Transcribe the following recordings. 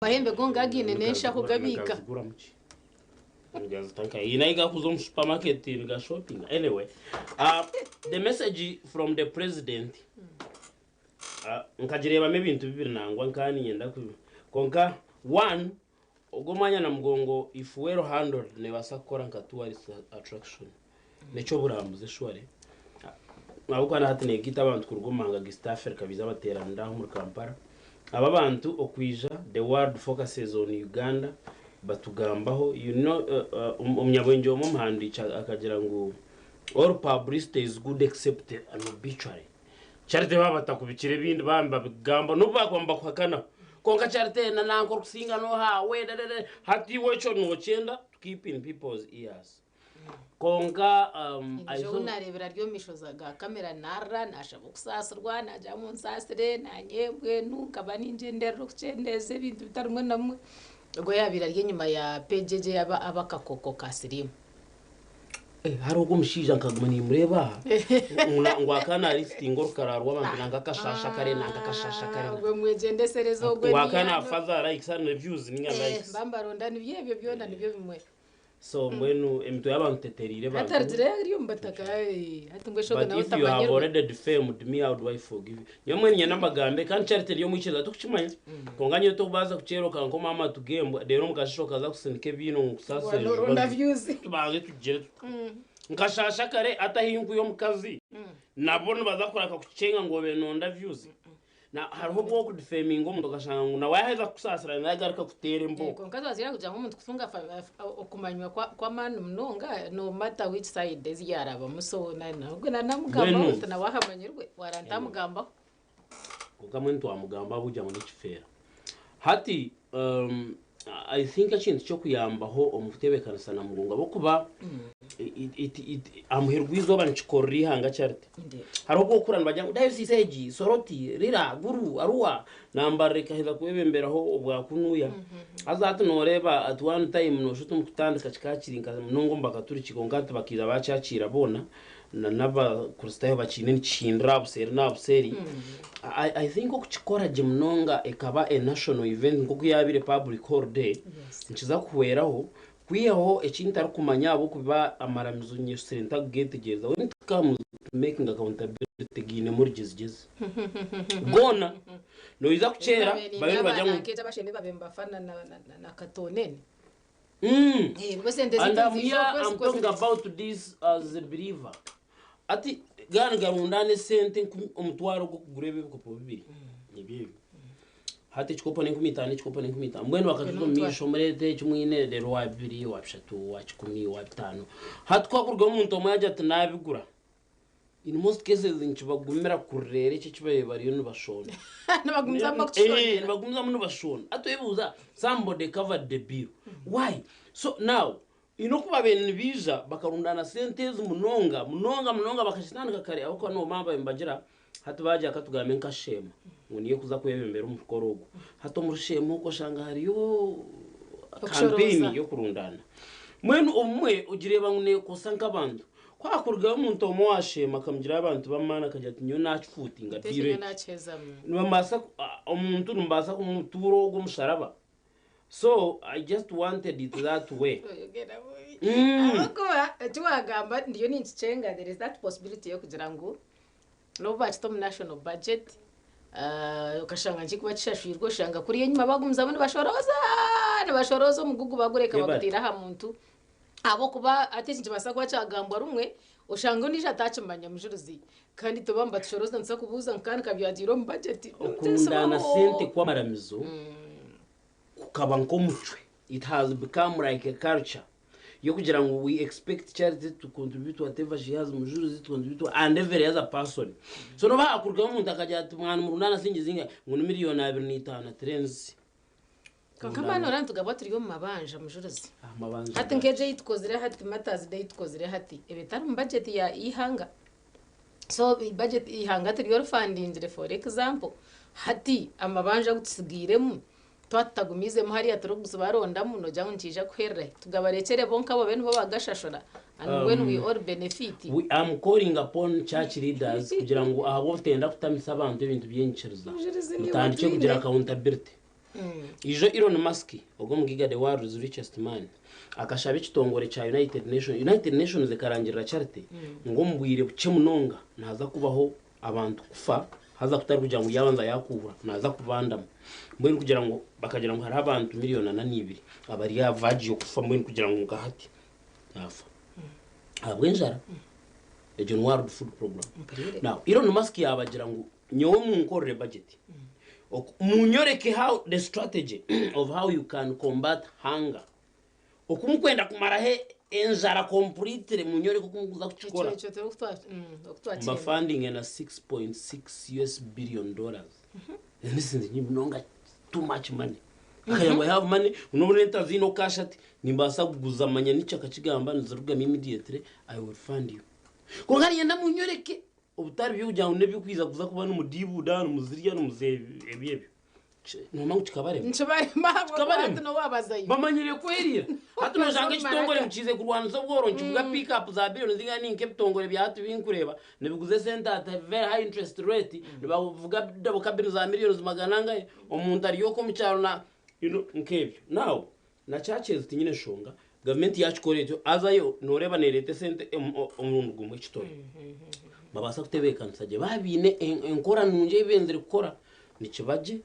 Amahembe go ngagiine n'enshaho gabiika. Nigaziguramu ki? Nigazita nka haine ahi gakuza omu supermarket nigashoppinga. Anyway, the message from the president nkagireebamu ebintu bibiri nangwa nkaba niinyenda ku kwonka one ogwo omwanya Namugongo if well handled neebaasa kukora nka tourist attraction n'eky'oburambuzi surely ahabw'okuba na hati neegaita abantu kuruga omu mahanga ga East Africa baija bateeranira aha omuri Kampala. Aba abantu okwija the world focuses on Uganda batugambaho you know omunyabwengye omwe omuhandiiki akagira ngu all publicity is good except an obituary. Charity baaba batakubikire ebindi baaba nibabigamba n'obu baakuba nibakuhakanaho kwonka Charity na nanka orikusinga n'oha we dadada hati iwe ekyo nookyenda to keep in people's ears. Kwonka Endiijo ou naareebire ari omu maisho ga kamera naarira naashaba okusaasirwa naagira ngu munsaasire naanye mbwenu nkaba ningyenderera okukyendeeza ebintu bitari bimwe na bimwe. Ogwo yaabaire ari enyima ya peegi egyo ey'abakakooko ka siriimu. Hariho ogwo omushaija nkaguma nimureeba aha ngu akaba naarisitinga orukarara rw'abantu nanka akashaasha kare nanka akashaasha kare. Ogwo mwegyendesereza ogwo Ngu akaba naafa za likes na views ninga likes. Mba mbaronda nibyo ebyo byona nibyo bimwe. So mbwenu emitwe y'abantu tetereire Hati bantu. arugire ari omu bataka hati ngu eshoga But nawe if you have otamanyirwe. already defamed me how do I forgive you? Nyowe mbwenu nyenda mbagambe kandi Charity eri omwikiriza tikukimanya kwonka nyowe tokubaasa kukyeroka nk'omu amatu g'embwa reero omu kasheeshe okaza kusindika ebiino ngu nkusaasire Waba noronda views. Tubanze tugire tuti nkashaasha kare hati ahi nkuha omukazi nabo nibaza kureka kukyenga ngu obe nonda views. Na hariho obu orikudifeminga omuntu okashanga ngu nawe yaaheza kukusaasira naagaruka kuteera embogo. Kwonka twazire kugira ngu omuntu kutunga okumanywa kw'amaani munonga no matter which side ezi yaarabamu so ogwe nanamugambaho Mbwenu. nawe ahamanyirwe waara ntamugambaho. Kwonka mbwenu twamugamba ahabw'okugira ngu n'ekifeera. Hati I think ekintu ky'okuyambaho omu kutebeekanisa Namugongo ahabw'okuba aha muheru gw'eizooba nikikorera eihanga Charity. Hariho obu orikukura nibagira ngu dayosiisi egi, Soroti, Lira, Gulu, Arua, Nambarara ekaheza kwebemberaho obwa kunuya. Haza hati nooreeba at one time nooshusha oti omu kutandika kikaba kiri nka munonga omu Bakaturiki kwonka hati bakaija baakyakiira boona. Na n'Abakristaayo bakiine nikihindura aha buseeri n'aha buseeri. I, I think okukikora gye munonga ekaba a national event nk'oku yaabaire public holiday, nikiza kuhweraho kwihaho eki ntarikumanya ahabw'okuba amaramizo nyeshusire ntarikugeetegyereza. When it comes to making accountability gainemu orugyezgyezi. Goona noija kukyera babe nibagira ngu. Nkeegi abashembe babe nibafana na Katonene. Mm. Eh, nibwo sente And zaitu I'm niziija here, okwezi I'm talking kwezi. about this as a believer. Ati gani garundana esente omutwaro gw'okugura ebi ebikopo bibiri. Nibyo ebyo. Hati ekikopo n'enkumi itaano, ekikopo n'enkumi itaano. Mbwenu bakatuza omu maisho mureete eki mwine reero wa bibiri, wa bishatu, wa kikumi, wa bitaano. Hati ku hakurugaho omuntu omwe yaagira ati naabigura. In most cases nikibagumira kureera ekyo eki babaire bariyo nibashonda. Nibagumizamu Eh, bakushondera. nibagumizamu nibashonda. Hati oyebuuza somebody covered the bill. Why? So now, haine oku babaire nibaija bakarundaana sente ezi munonga, munonga, munonga bakakitandika kare ahabw'okuba noomanya babaire nibagira hati baagira katugambe nka Sheema ngu niyo ekuza kwebembera omukoro ogu. Hati omuri Sheema okwo oshanga hariyo campaign Okushorooza. y'okurundaana. Mbwenu obumwe ogireeba ngu neekosa nk'abantu. Ku hakurugayo omuntu omwe owaasheema akamugiraho abantu b'amaani akagira ati nyowe naakifuutinga Nteekye diiro nyowe egi. naakihezamu. Nibabaasa omuntu nimubaasa kumutuura ogwo omusharaba. So I just wanted it that way. Oyogera bubi. Ahabw'okuba Eki waagamba ndiyo ninkikyenga there is that possibility y'okugira ngu N'obu baakita omu national budget, okashanga nikikuba kishashwirwe oshanga kuriya enyima bagumizamu nibashorooza nibashorooza omugugu bagureka Yebare. bagutaire aha muntu ahabw'okuba hati eki nikibaasa kuba kyagambwa rumwe oshanga ondiijo ataakimanya mujurizi kandi itwe baba nibatushorooza nituza kubuuza ngu kandi ka byagiire omu budget Okurundaana sente kw'amaramizo kukaba nk'omucwe, it has become like a culture. Y'okugira ngu we expect Charity to contribute whatever she has, Mujulizi to contribute and every other person. So nobu hakurugaho omuntu akagira ati mwana murundaana singye zingahi ngu ni miriyoni abiri n'itaano ati renzi. Kwonka mani oraba nitugabwa turi omu mabanja Mujulizi. Amabanja Hati nk'egyo ei tukozire hati Martyrs Day ei tukozire hati eba etari omu budget ya eihanga. So budget eihanga tiriyo rifandingire for example hati amabanja agu tutsigairemu Twaba tutagumiizemu hariya turikubarondamu noogira ngu nikiija kuherera hi? Tugabarekyere bo nkabo babe nibo bagashashura and mbwenu we all benefit. We am calling upon church leaders kugira ngu ahabw'obutenda kutamisa abantu ebintu by'enyikiriza Obujurizi niiwe mutandikye kugira twine. accountability. Ijo Elon Musk, ogwo omugaiga the world's richest man, akashaba ekitongore kya United Nations, United Nations ekarangirira Charity ngu omu bwire bukye munonga nihaza kubaho abantu kufa haza kutari kugira ngu yaabanza yaakuura naaza kubandamu. Mbwenu kugira ngu bakagira ngu hariho abantu miriyoni ana na ibiri abari aha verge y'okufa mbwenu kugira ngu nka hati naafa ahabw'enjara. Egyo ni World Food Program. Mpurire. Now Elon Musk yaabagira ngu nyowe munkorere budget Munyoreke how the strategy of how you can combat hunger. Oku mukwenda kumaraho enjara completely munyoreke oku mukuza kukikora. Ekyo ekyo oku twakireba. Mbafandinge na 6.6 US billion dollars. This is munonga too much money. Akagira ngu I have money, nobu nenta ziine cash ati nimbaasa kuguza manya nikyo akakigamba nizirugamu immediately I will fund you. Kwonka niinyenda munyoreke Obutari by'okugira ngu n'eby'okwija kuza kuba nimudiibuuda, nimuzirya, nimuza ebyo ebyo. Noomanya ngu kikabarema? Nikibarema ahabw'okuba Kikabarema. hati n'owaabazayo. Bamanyire kwerira. Hati nooshanga ekitongore Maraka. ngu kiize kurwanisa obworo nikivuga pick up za billioni zingana nk'ebitongore bya hati ebi nkureeba nibiguza esente at a very high interest rate, nibavuga double cabin za millions magana angahe, omuntu ari okwo omu kyaro na you know, nk'ebyo. Now, Na churches tinyine nshonga, gavumenti yakikora etyo haza yo noreeba nereeta esente omurundi gumwe ekitore. Babaasa kutebeekanisa gye baaba baine enkora nungi ei benzire kukora nikiba gye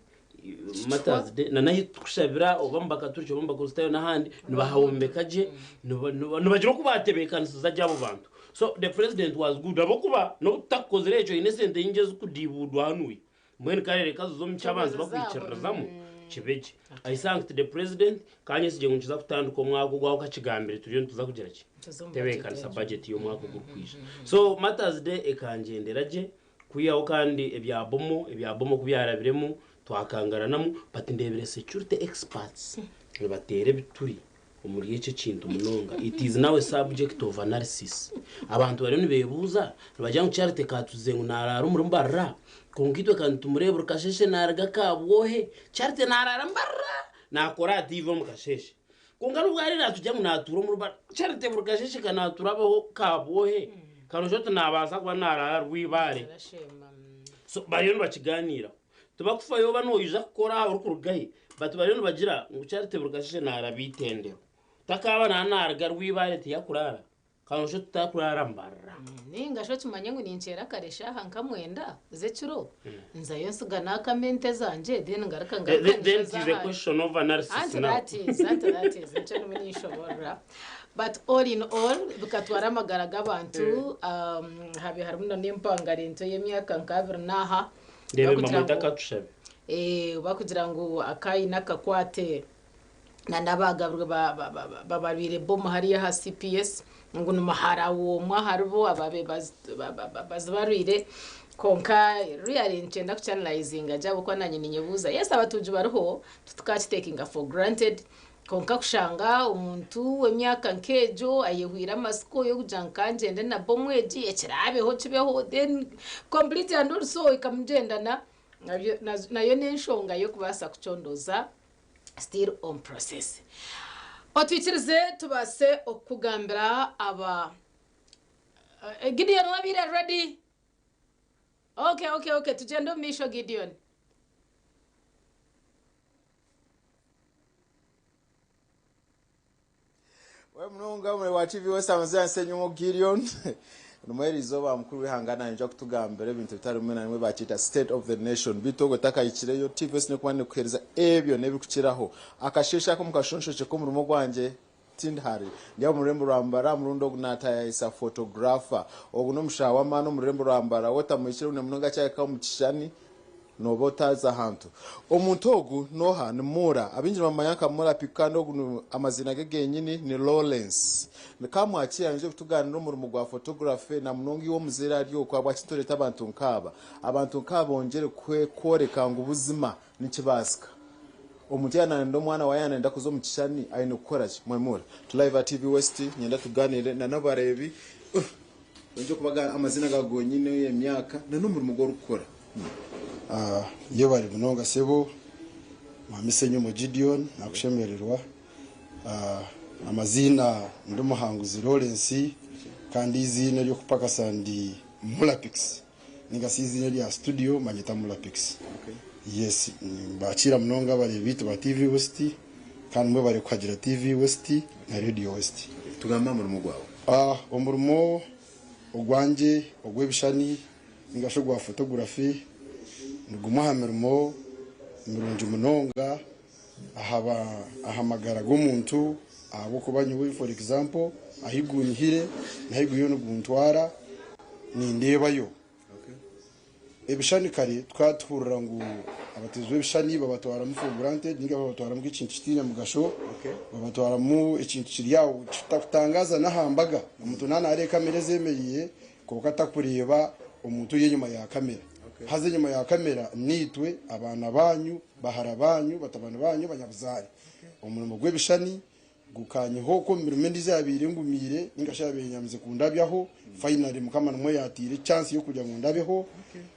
matters de na n'ahu turikushabira oba omu bakaturiki oba omu bakristaayo n'ahandi nibahombeka gye nibagira oku baatebeekanisiza gye abo bantu. So the president was good ahabw'okuba n'obu tutakukozire ekyo oine esente nyingi ezikudiibuudwa hanuya. Mbwenu karere kaziza omu ky'abantu bakwikiririzamu kibe gye. I thanked the president kandi nyesigye ngu nikiza kutandika omwaka ogu ahu okakigambire turiyo nituza kugira ki? Tuze omu Kutebeekanisa budget budget y'omwaka ogurikwija. So Martyrs Day ekangyendera gye kwihaho kandi ebya bomo, ebya bomo ku byarabiremu twakangaranamu but ndeebire security experts nibateera ebituri Omuri eki ekintu munonga, it is now a subject of analysis. Abantu bariyo nibebuuza, nibagira ngu Charity katuze ngu naraara omuri Mbarara, kwonka itwe ka nitumureeba buri kasheshe naruga Kabwohe, Charity naraara Mbarara, nakora aha TV omu kasheshe. Kwonka n'obu ariyo natugira ngu natuura omuri Mbarara, Charity buri kasheshe ka naturabaho Kabwohe, kanoshusha oti nabaasa kuba naraara Rwibaare. So bariyo nibakiganiiraho. Tibakufayo oba noija kukora aha orikuruga hi, but bariyo nibagira ngu Charity Burugasheshe naaraba eitendero. Takaaba naaba naaruga Rwibaare tiyakuraara, kanooshusha oti takuraara Mbarara. Nainga shi okimanye ngu ninkyera kare eshaaha nka mwenda z'ekiro, nzayo nsiga naakama ente zangye then ngaruka ngaruka Then it is a nisho question of analysis Anti now. that is, anti that is, nikyo ndimu ninshoborora. But all in all, bikatwara amagara g'abantu, habe harimu na n'empangare nto y'emyaka nka abiri n'aha. Reeba Bakugira mbamweta ngu akatushabe. Bakugira ngu akaine akakwate na n'abagabirwe babarwire bomu hariya aha CPS ngu ni muhara w'omwe aharibo ababaire bazibarwire kwonka really nikyenda kukyanalyzinga gye ahabw'okuba naanye ninyebuuza yes abatuugi bariho titukakitekinga for granted Kwonka kushanga omuntu w'emyaka nk'egyo ayehwire amatsiko y'okugira ngu ka ngyende na bomu egi ekiraabeho kibeho then complete and also ekamugyendana nayo n'enshonga y'okubaasa kucondooza still on process. Otwikirize tubaase okukugambira aba Gideon wabaire ready? Okay, okay, okay, tugyende omu maisho Gideon. We munonga mure wa TV West amazina Nsenyumo Gideon Nimweri izooba mukuru w'ihanga naija kutugambira ebintu bitari bimwe na bimwe bakyeta state of the nation beitu ogwo takahikireyo TV West nekuba nekuhereza ebyo n'ebirikukiraho akasheeshe ako mukashonshokye k'omurimo gwangye tindi hare ndi omu rurembo rwa Mbarara aha murundi ogu natayayisa photographer ogu n'omushaho w'amaani omu rurembo rwa Mbarara wotamuhikire munonga akyahika omu kishushani Nooba otaaza ahantu. Omuntu ogu n'oha? Ni Muura. Abaingi nibamumanya nka Muura Piku kandi ogu amaziina ge genyini ni Lawrence. Kamwakire naija kutugaanira omurimo gwa photography na munonga iwe omuzaire ari okwo ahabwaki nitureeta abantu nkaaba. Abantu nkaaba bongyere kworeka ngu buzima nikibaasika. Omuntu yaaba nayenda omwana waawe yaaba nayenda kuza omu kishushani aine kukora ki? Mwe Muura. Turi live aha TV West niinyenda tugaaniire na n'abareebi. Oyinza kubaga amazina gaawe gonyine, emyaka, na n'omurimo ogu orikukora. Yebare munonga sebo Mwami Ssenyomo Gideon nakushemererwa. Amaziina ndi Muhanguzi Lawrence kandi eiziina ery'okupakasa ndi Mulapix ninga shi eiziina erya studio banyeta Mulapix. Yes, nimbakiira munonga abareebi baitu ba TV West kandi mwebare kuhagira TV West na Radio West. Tugambe aha murimo gwawe. Omurimo ogwangye ogw'ebishushani ninga shi ogwa photography ni gumwe aha mirimo mirungi munonga aha magara g'omuntu ahabw'okuba nyowe for example ahi gunyihire n'ahi guriyo niguntwara nindeebayo. Ebishushani kare tukaba tuhurira ngu abateezi b'ebishushani babatwaramu for granted ninga babatwaramu nk'ekintu kitaine mugasho, babatwaramu ekintu kiri aho kitakutangaza n'aha mbaga. Omuntu naaba naareeba kamera ezemereire kwonka atakureeba omuntu ori enyima ya kamera. Haza enyima ya kamera niitwe, abaana baanyu, bahara baanyu, batabani baanyu, abanyabuzaare. Omurimo gw'ebishushani Gukanyiha okwo omu mirimo endiijo eyabaire engumiire ninga shi eyabaire enyamize kundabyaho, finally Mukama nimwo yatiire chance y'okugira ngu ndabeho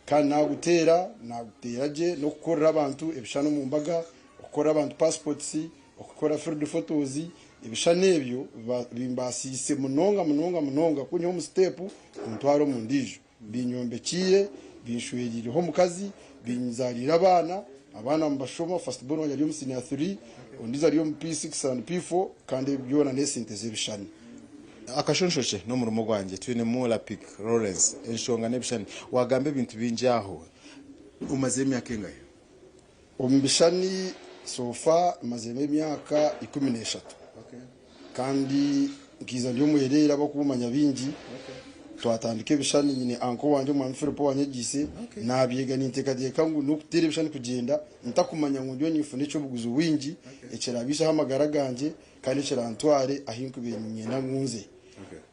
kandi naguteera, naguteera gye n'okukorera abantu ebishushani omu mbaga, okukorera abantu passports, okukora field photos, ebishushani ebyo bimbaasiise munonga munonga munonga kunyiha omu step kuntwara omu ndiijo. Binyombekiire, binshweriireho omukazi, binzaariire abaana, abaana nibashoma, first born wangye ari omu senior three, ondiijo ari omu P6 and P4 kandi ebi byona n'esente z'ebishushani. Akashonshokye n'omurimo gwangye twinemu Lapic Lawrence enshonga n'ebishushani. Waagamba ebintu bingi aho, omazire emyaka engahi? Omu bishushani so far maziremu emyaka 13 kandi nkaija ndi omwereere ahabw'okumanya bingi. Twatandika ebishushani nyine uncle wangye omwami Philip owanyegyeise, nabyega ninteekateeka ngu n'okuteera ebishushani kugyenda ntakumanya ngu ndiyo ninfuna eky'obuguzi bwingi ekirabaiseho amagara gangye kandi ekirantware ahu nkubaire niinyenda ngu nze.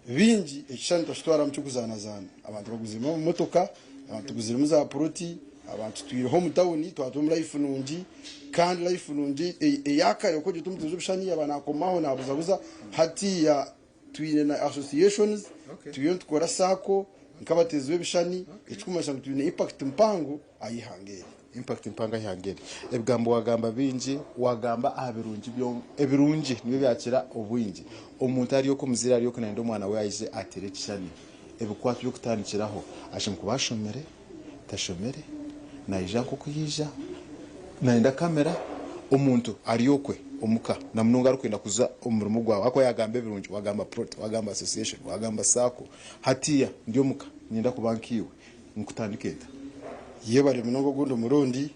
Bingi ekishushani twakitwaramu ky'okuzaanazaana. Abantu baguziremu amamotoka, abantu tuguziremu za puroti, abantu tutwireho omu tawuni twatuura omu life nungi kandi life nungi eya kare oku ogira oti omuteezi w'ebishushani yaaba naakomaho naabuzabuza, hatiiya twine na associations, turiyo nitukora sacco nk'abateezi b'ebishushani ekirikumanyisa ngu twine impact mpango aha ihanga eri. Impact mpango aha ihanga eri. Ebigambo wagamba bingi, wagamba aha birungi byonka. Ebirungi nibyo byakira obwingi. Omuntu ari oku omuzaire ari oku nayenda omwana we aije ateere ekishushani. Ebikwato by'okutandikiraho ashemereire kuba ashomire, tashomire, naija nk'oku yaija, nayenda kamera. Omuntu ari okwe omuka namunonga arikwenda kuza omu murimo gwawe ahakuba yagamba ebirungi, wagamba plot, wagamba association, wagamba sacco. Hatiiya ndi omuka niinyenda kuba nkaiwe. Nkutandike nta? Yebare munonga ogundi omurundi,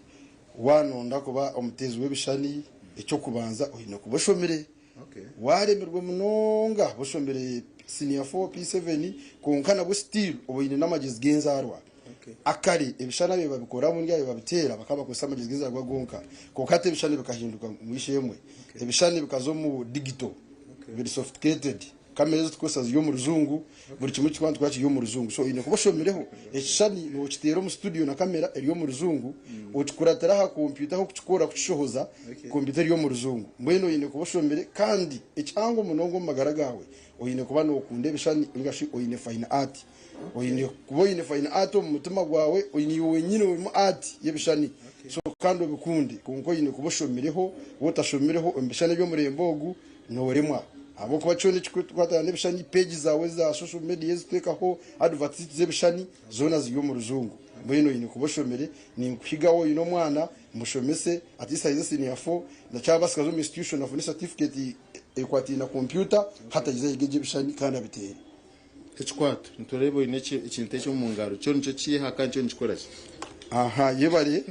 wanonda kuba omuteezi w'ebishushani eky'okubanza oine kuba oshomire. Waremirwe munonga oshomire senior 4, P7 kwonka nabwo still oba oine n'amagyezi g'enzaarwa. Akare ebishushani ababaire babikoramu ninga ababaire babiteera bakaba bakozesa amagyezi g'enzaarwa gonka kwonka hati ebishushani bikahinduka mw'eishe-emwe. Ebishushani bikaza omu digital biri sophisticated. Kamera ezi turikukozesa ziri omu rujungu, buri kimwe ekirikuba nitukora kiri omu rujungu. So oine kuba oshomireho. Ekishushani nookiteera omu studio na kamera eri omu rujungu, okikuratira aha kompyuta ahu okukikora kukishohoza, kompyuta eri omu rujungu. Mbwenu oine kuba oshomire kandi ekihango munonga omu magara gaawe, oine kuba nookunda ebishushani ninga shi oine fine art. Oine kuba oine fine art omu mutima gwawe, niiwe wenyine orimu art y'ebishushani. So kandi obikunde. Kwonka oine kuba oshomireho, waaba otashomireho omu bishushani eby'omurembe ogu, Nooremwa ahabw'okuba kyona ekirikukwatana n'ebishushani, peegi zaawe eza social media ezi orikuteekaho adverts zaitu z'ebishushani zoona ziri omu rujungu. Mbwenu oine kuba oshomire. Ninkuhiga waaba oine omwana mushomese at least aheze senior four na kyabaasika aze omu institution afune certificate ekwataine na kompyuta hati aije ayege gye ebishushani kandi abiteere. Ekikwato, nitureeba oine ekintu eki omu ngaro, kyo nikyo kiiha kandi kyo nikikora ki? Aha, yebare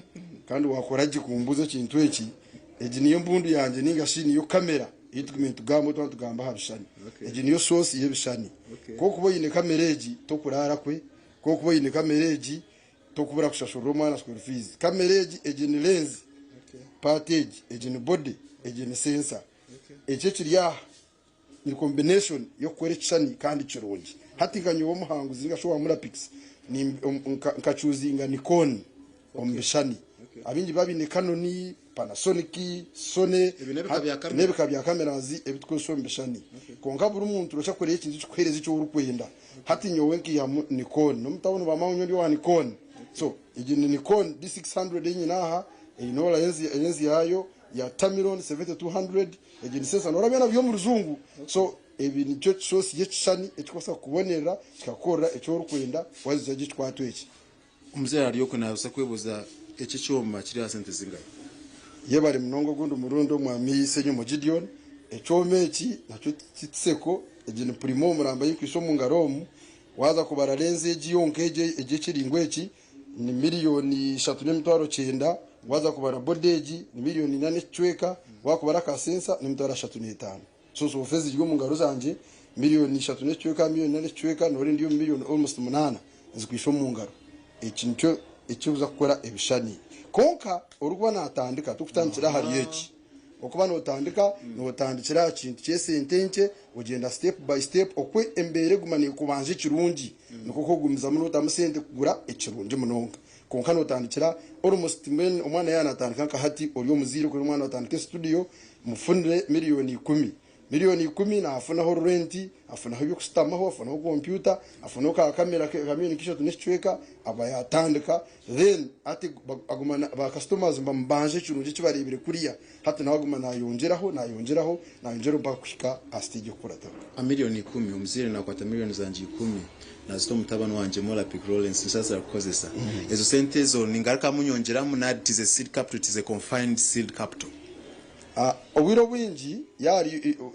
kandi wakora gye kumbuuza ekintu eki. Egi niyo mbundu yangye ninga shi niyo kamera ei tugume nitugamba twaba nitugamba aha bishushani. Egi niyo source y'ebishushani. Ku orikuba oine kamera egi tokuraara kwe, ku orikuba oine kamera egi tokubura kushashurira omwana school fees. Kamera egi, egi ni lens part egi, egi ni body, egi ni sensor. Eki ekiri aha Ni combination y'okukora ekishushani kandi kirungi. Hati nka nyowe omuhanguzi ninga shi owa Murapix nkacuuzinga Nikon omu bishushani. Abaingi baba baine Canon, Panasonic, Sony n'ebika bya cameras ebi tukozesa omu bishushani. Kwonka buri muntu noshusha kureeba ekintu ekikuheereza eki orikwenda. Hati nyowe nkaihamu Nikon. N'omu tawuni bamanya ngu nyowe ndi owa Nikon. So egi ni Nikon D600 ei nyine aha, eine lens yaayo ya Tamron 7200. Egyo ni sensa nooraba byona biri omu rujungu. So ebi nikyo source y'ekishushani ekikubaasa kukubonerera kikakukorera eki orikwenda waaheza gye ekikwato eki. Omuzaire ari okwe naabaasa kwebuuza Eki ekyoma kiri aha sente zingahi? Yebare munonga ogundi murundi omwami Ssenyomo Gideon. Ekyoma eki nakyo ti kiseko, egi ni Primo omuramba ei nkwaitse omu ngaro omu. Waaza kubara lenzi egi yonka egi ekiringo eki ni miriyoni 3.9, waaza kubara body egi ni miriyoni ina n'ekicweka, waakubara aka sensa n'emitwaro 35. So sofa eziri omu ngaro zangye miriyoni 3 n'ekicweka, miriyoni 4 n'ekicweka noreeba ndi omu miriyoni almost 8 nzikwaitse omu ngaro. Eki nikyo ekikuza kukora ebishushani. Kwonka orikuba natandika torikutandikira ahari eki. Okuba notandika, notandikira aha kintu ky'esente nkye ogyenda step by step oku embeera eguma nekubanja ekirungi nikwo okugumizamu notamu sente kugura ekirungi munonga. Kwonka notandikira almost mbwenu omwana yaaba natandika nka hati ori omuzaire okuri omwana atandike studio mufunire miriyoni 10. Miriyoni 10 nafunaho renti, afunaho eby'okushutamaho, afunaho kompyuta, afunaho ka kamera ka miriyoni nk'ishatu n'ekicweka aba yatandika then hati aguma ba customers nibamubanja ekirungi eki bareebire kuriya hati nawe aguma nayongyeraho nayongyeraho nayongyeraho mpaka kuhika aha stage erikukurataho. Miriyoni 10, omuzaire nakwata miriyoni zangye 10 nazita omu mutabani wangye Molapic Lawrence nsaasira kukozesa ezo sente ezo ningarukamu nyongyeramu nari it is a seed capital, it is a confined seed capital. Obwire obwingi yaaba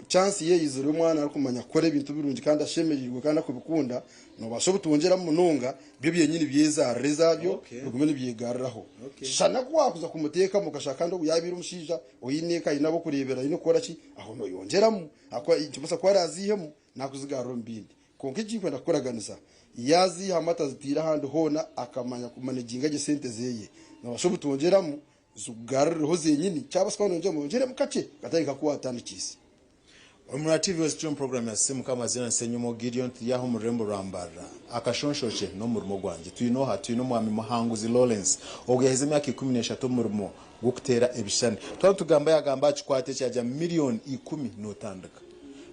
chance ye eyizire omwana arikumanya kukora ebintu birungi kandi ashemereirwe kandi arikubikunda, nobaasa obutwongyeramu munonga byo byenyini byezaarire ezaabyo bigume nibyegaruraho. Shana ku waakuza kumuteekamu okashanga kandi ogu yaabaire omushaija oine eka aine ab'okureeberera aine kukora ki, aho noyongyeramu ahakuba nikibaasa kuba araaziihemu naakuzigarura omu bindi. Kwonka eki ndikwenda kukuraganisa, yaaziihamu atazitaire ahandi hoona akamanya kumaneginga gye sente zeye, nobaasa obutwongyeramu Zikugarurireho zenyini, kyaba sikuba nongyera mwongyeremu kakye katari nkaku watandikiise. Omuri TV Stream program ya Sisimuka Amazina Nsenyomo Gideon turi aha omu rurembo rwa Mbarara. Akashonshokye n'omurimo gwangye. Twine oha? Twine omwami Muhanguzi Lawrence ogu yaheza emyaka 13 omu murimo gw'okuteera ebishushani. Twaba nitugamba yagamba aha kikwate eki yagira miriyoni 10 notandika.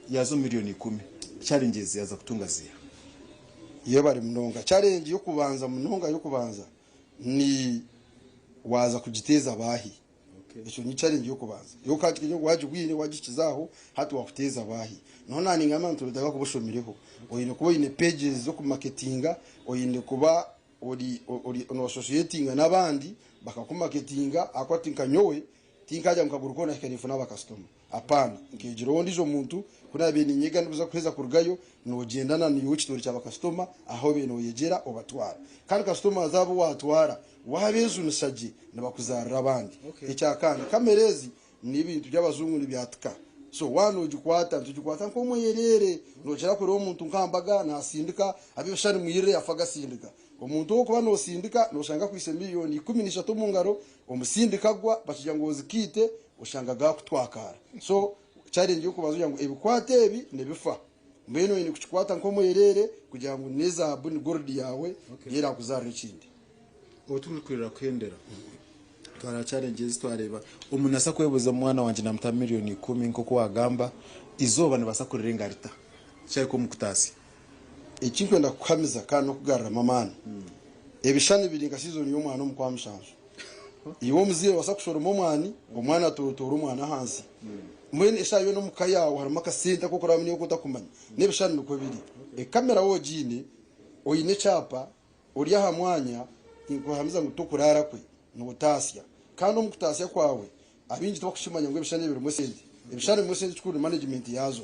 Yaza omu miriyoni 10 challenges yaza kutunga ziiha? Yebare munonga. Challenge y'okubanza munonga y'okubanza ni waaza kugiteeza baahi? Ekyo ni challenge y'okubanza. Iwe okagikenya wagibwine wagihikiza aho, hati wakuteeza baahi? Niho naaningamba nti noteekwa kuba oshomireho. Oine kuba oine pages z'okumaketinga, oine kuba ori ori noososietinga n'abandi bakakumaketinga ahakuba ti nka nyowe Tinkagya ngu kaguru koona hika ninfuna abakasitoma. Apaana. Nkeegyeraho ondiijo muntu, ku naabaire niinyega ndikuza kuheza kurugayo, noogyenda na naiwe ekitoori kya bakasitoma ahu obaire nooyegyera obatwara. Kandi kasitomazi abu waatwara waabeejunisa gye nibakuzaarira abandi. Ekyakandi, kamera ezi n'ebintu by'abajungu nibyatika. So waaba noogikwata, nitugikwata nk'omwereere. Nookira kureeba omuntu nk'aha mbaga naasindika, ab'ebishushani mwirire afa agasindika. Omuntu ou orikuba noosindika nooshanga akwaitse miriyoni 13 omu ngaro, Omusindika agwa bakigira ngu ozikiite oshanga gakutwakaara. So challenge yokubanza kugira ngu ebikwato ebi nibifa mbwenu oyine kukikwata nkomwerere kugira ngu nezaabu ni gold yaawe niyo erakuzarira ekindi. Obu turikwirira kuhendera twareeba challenge ezi twareeba omuntu naabaasa kwebuuza omwana wangye namuta miriyoni ikumi nk'oku wagamba eizooba nibaasa kurirenga rita kyahika omu kutaasya. Eki nkwenda kukuhamiza kandi n'okugaruramu amaani, ebishushani biri nka sizoni y'omwana omu Kwamushanju. Iwe omuzaire noobaasa kushoroma omwani, omwana atorotoora omwani ahansi. Mbwenu eshaaha yoona omu ka yaawe harimu akasente aku orikurabamu naiwe oku otakumanya. N'ebishushani nikwo biri. Ekamera waaba ogiine, oine ekyapa, ori aha mwanya, ninkuhamiza ngu tokuraara kwe, nootaasya. Kandi omu kutaasya kwawe, Abaingi tibakukimanya ngu ebishushani ebi birimu esente. Ebishushani birimu esente ekikuru ni management yaazo.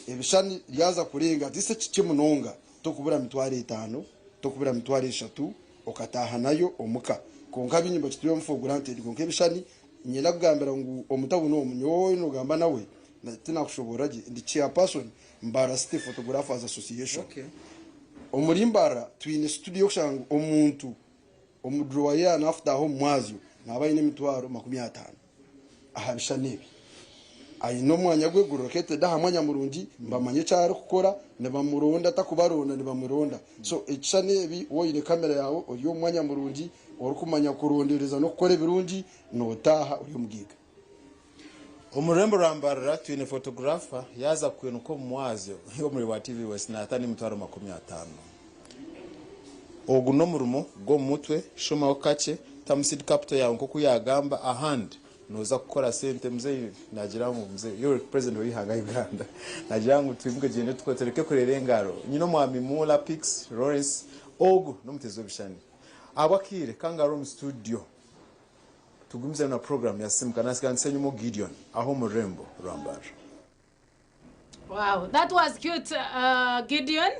Ebishushani ryaza kurenga hati se kikye munonga tokubura mitwaro etaano, tokubura mitwaro eshatu okataaha nayo omuka. Kwonka abaingi nibakitwara for granted kwonka ebishushani niinyenda kugambira ngu omu tawuni omu nyowe ou nogamba nawe tinakushoboorora gye ndi chairperson Mbarara City Photographers Association. Omuri Mbarara twine studio yokushanga ngu omuntu Omu durowa ye naafutaaha omu mwazyo naaba aine emitwaro 50 aha bishushani ebi. Aine omwanya gwe guri located aha mwanya murungi, nibamanya eki arikukora, nibamuronda takubaronda nibamuronda. So ekishushani ebi waaba oine kamera yaawe ori omu mwanya murungi, orikumanya kurondereza n'okukora ebirungi, nootaaha ori omugaiga. Omu rurembo rwa Mbarara twine photographer yaaza kwinuka omu mwazyo omuri wa TV West naata n'emitwaro 50. Ogu n'omurimo gw'omu mutwe, shomaho kakye, tamu seed capital yaawe nk'oku yaagamba ahandi nooza kukora sente. Mzei naagira ngu mzei you're president w'eihanga Uganda naagira ngu twimuke tugyende tukore tureke kureera engaro. Nyine omwami Muula Pix Lawrence ogu n'omuteezi w'ebishushani. Ahabw'akaire kangarura omu studio. Tugumizemu na program ya Simuka nasigara Nsenyumo Gideon aho omu rurembo rwa Mbarara. Wow, that was cute, Gideon.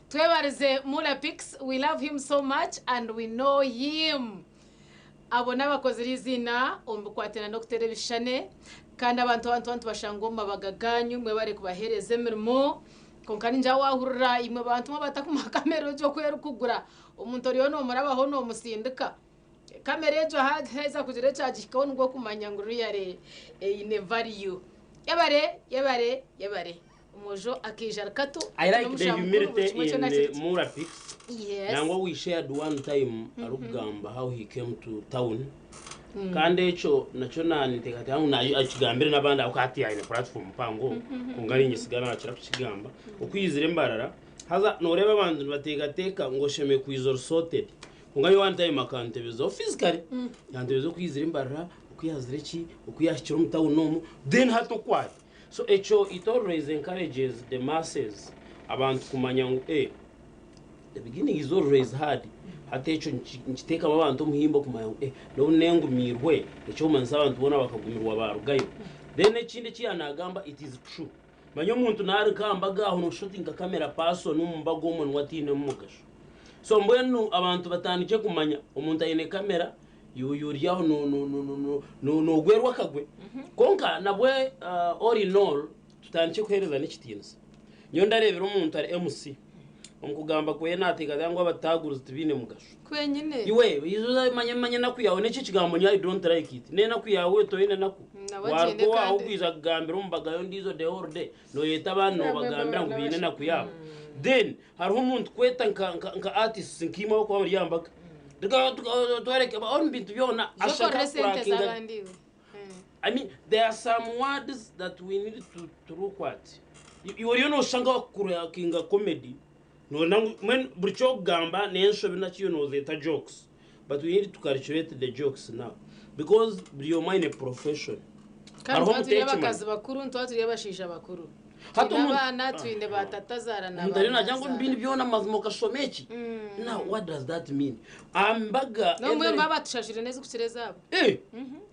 Twebarize Mula Pix. We love him so much and we know him. Abo n'abakozire eiziina omu bikwatiraine n'okuteera ebishushane kandi abantu abantu abantu bashangwa omu mabaga gaanyu mwebare kubaheereza emirimo kwonka ningira waahurira imwe bantu mwe abatakumuha kamera egyo oku erikugura omuntu oriyo noomurabaho noomusindika Kamera egyo haaheza kugira ekyagihikaho nibwo okumanya ngu really eine value. Yebare, yebare, yebare. Omwojo akaija ari kato, I like the n'omushaho mukuru buri humility kimwe in kyona kiri kye. Mura Pix. Yes. Nangwa we shared one time arikugamba how he came to town. Kandi ekyo nakyo naninteekateeka ngu akigambire n'abandi ahabw'okuba hati aine platform mpango kwonka niinye nsigara nakira kukigamba. Oku yaizire Mbarara, haza nooreeba abantu nibateekateeka ngu oshemereire kwija ori sorted. Kwonka nyowe one time akantebezaho physically, yantebeza oku yaizire Mbarara, oku yaazire ki, oku yaahikire omu town omu, then hati oku ari. So ekyo it always encourages the masses, abantu kumanya ngu eh, the beginning is always hard. Hati ekyo nikiteekamu abantu omuhimbo kumanya ngu eh, n'obu nengumiirwe, eky'okumanyisa abantu boona bakagumirwa baarugayo. Then ekindi eki yaanagamba it is true. Manya omuntu naari nk'aha mbaga aho nooshusha oti nka camera person omu mbaga omwo niwe atainemu mugasho. So mbwenu abantu batandikye kumanya omuntu aine camera iwe ori aho noogwerwa akagwe. Kwonka nabwe all in all tutandikye kuheerezana ekitiinisa. Nyowe ndareebire omuntu ari MC omu kugamba kwe naateekateeka ngu abataguruzi tibaine mugasho. Kwenyine. Iwe manya manya enaku yaawe n'ekyo ekigambo nyowe I don't like it. N'enaku yaawe toine enaku. Nawe Waruga agyende owaawe kandi. okwija kugambira omu mbaga y'ondiijo the whole day nooyeta abandi Nabwe noobagambira ngu boona baine enaku basha. yaabo. Then hariho omuntu kweta nka nka nka artists nkaimwe abarikuba bari aha mbaga. Twereke omu bintu byona Ija ashaka okorere esente kurakinga z'abandi iwe. I mean there are some words that we need to, to look at. Iwe oriyo nooshusha nk'owakurakinga comedy Noona ngu mbwenu buri ky'okugamba n'enshobi naki iwe noozeeta jokes but we need to calculate the jokes now because buri omwe aine profession. Kandi Hariho nituba turi omuteeki abakazi manya. bakuru, nituba turi abashaija bakuru. Hati Twine omuntu abaana, twine ba tatazaara na omuntu ba ariyo naagira ngu nyazaara. ebindi byona amazima okashoma eki? Now what does that mean? Aha mbaga N'obumwe every baba batushashwire n'ezirikukira ezaabo. Eh!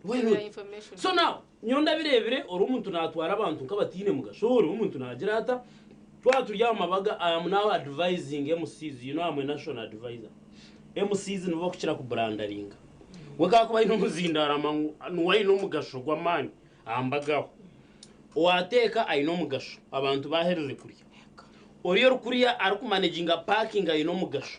Why Give not? your information. So now nyowe ndabireebire ori omuntu naatwara abantu nk'abataine mugasho, ori omuntu naagira ata? Twaba turi aha mabaga I am now advising MCs, you know I'm a national advisor. MCs nibo bakukira kubrandaringa. We kakuba aine omuzindaaro amangu niwe aine omugasho gw'amaani aha mbaga aho. Owateeka aine omugasho abantu baherize kurya. Oriya orikuriya arikumaneginga parking aine omugasho.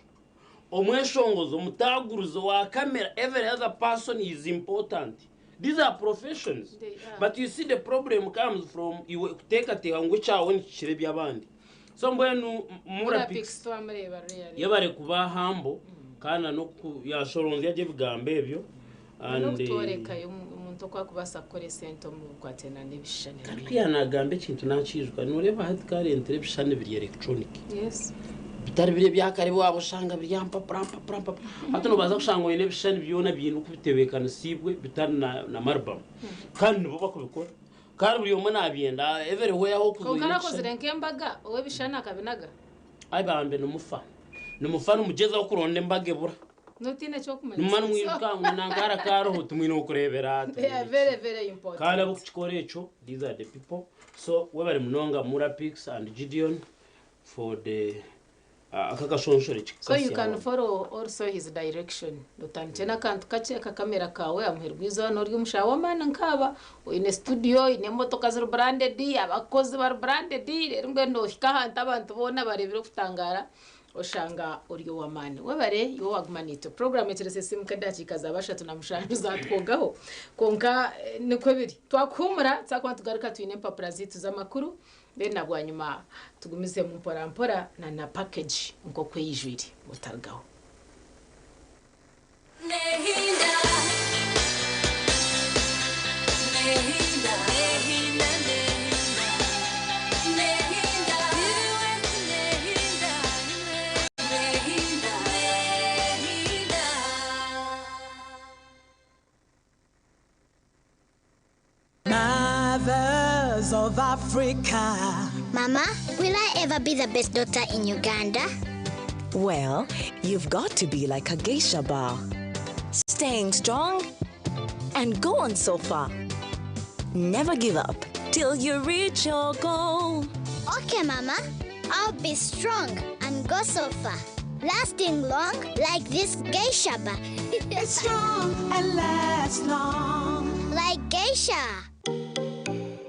Omweshongozi, omutaguruzi, owa camera, every other person is important. These are professions. They are. But you see the problem comes from iwe kuteekateeka ngu ekyawe nikikira eby'abandi. So mbwenu Mura Mura Pix Pix twamureeba really. yebare kuba humble kandi na n'oku yashoronzya gye ebigambo ebyo and N'okutworekayo omuntu oku akubaasa kukora esente omu bikwatiraine n'ebishushani Kandi bye. ku yaanagamba ekintu naakiijuka, nooreeba hati karentire ebishushani biri electronic. Yes. Bitari biri ebya kare ebi waaba oshanga biri aha mpapura mpapura mpapura. Hati noobaasa kushanga oine ebishushani byona biine oku bitebeekanisiibwe bitari na na marubamu. Kandi nibo bakubikora. Kandi buri omwe naabyenda everywhere ahu orikuza Kwonka oine arakozire ekishushani. nk'embaga ow'ebishushani akabinaga? Ai bambe nimufa. Nimufa nimugyezaho kuronda embaga ebura. Notiina eky'okumanyisa. Nimumara nimwijuka ngu nanka arakariho timwine w'okureebera They are timwine very ki. very Kandi important. ab'okukikora ekyo these are the people. So webare munonga Mura Pix and Gideon. For the aka akashonshore So you can kikasya. follow also his direction otandikye n'akantu kakye akakamera kaawe amuhe rwiza waaba ori omushaho w'amaani nkaaba oine studio oine emotoka ziri branded abakozi bari branded reero mbwenu nohika ahantu abantu boona bareebire okutangaara oshanga ori ow'amaani webare iwe owaguma naitwe puroguraamu ekirese esiimuka edakiika zaaba 37 zatwogaho kwonka nikwo biri twakuhuumura twakuba nitugaruka twine empapura zaitu z'amakuru Then na bwanyima tugumizemu mpora mpora na na package nkoku eyijwire otarugaho. Mothers of Africa. Mama, will I ever be the best daughter in Uganda? Well, you've got to be like a geisha bar. Staying strong, and go on so far. Never give up till you reach your goal. Okay, Mama. I'll be strong and go so far. Lasting long like this geisha bar. It's strong and lasts long. Like geisha.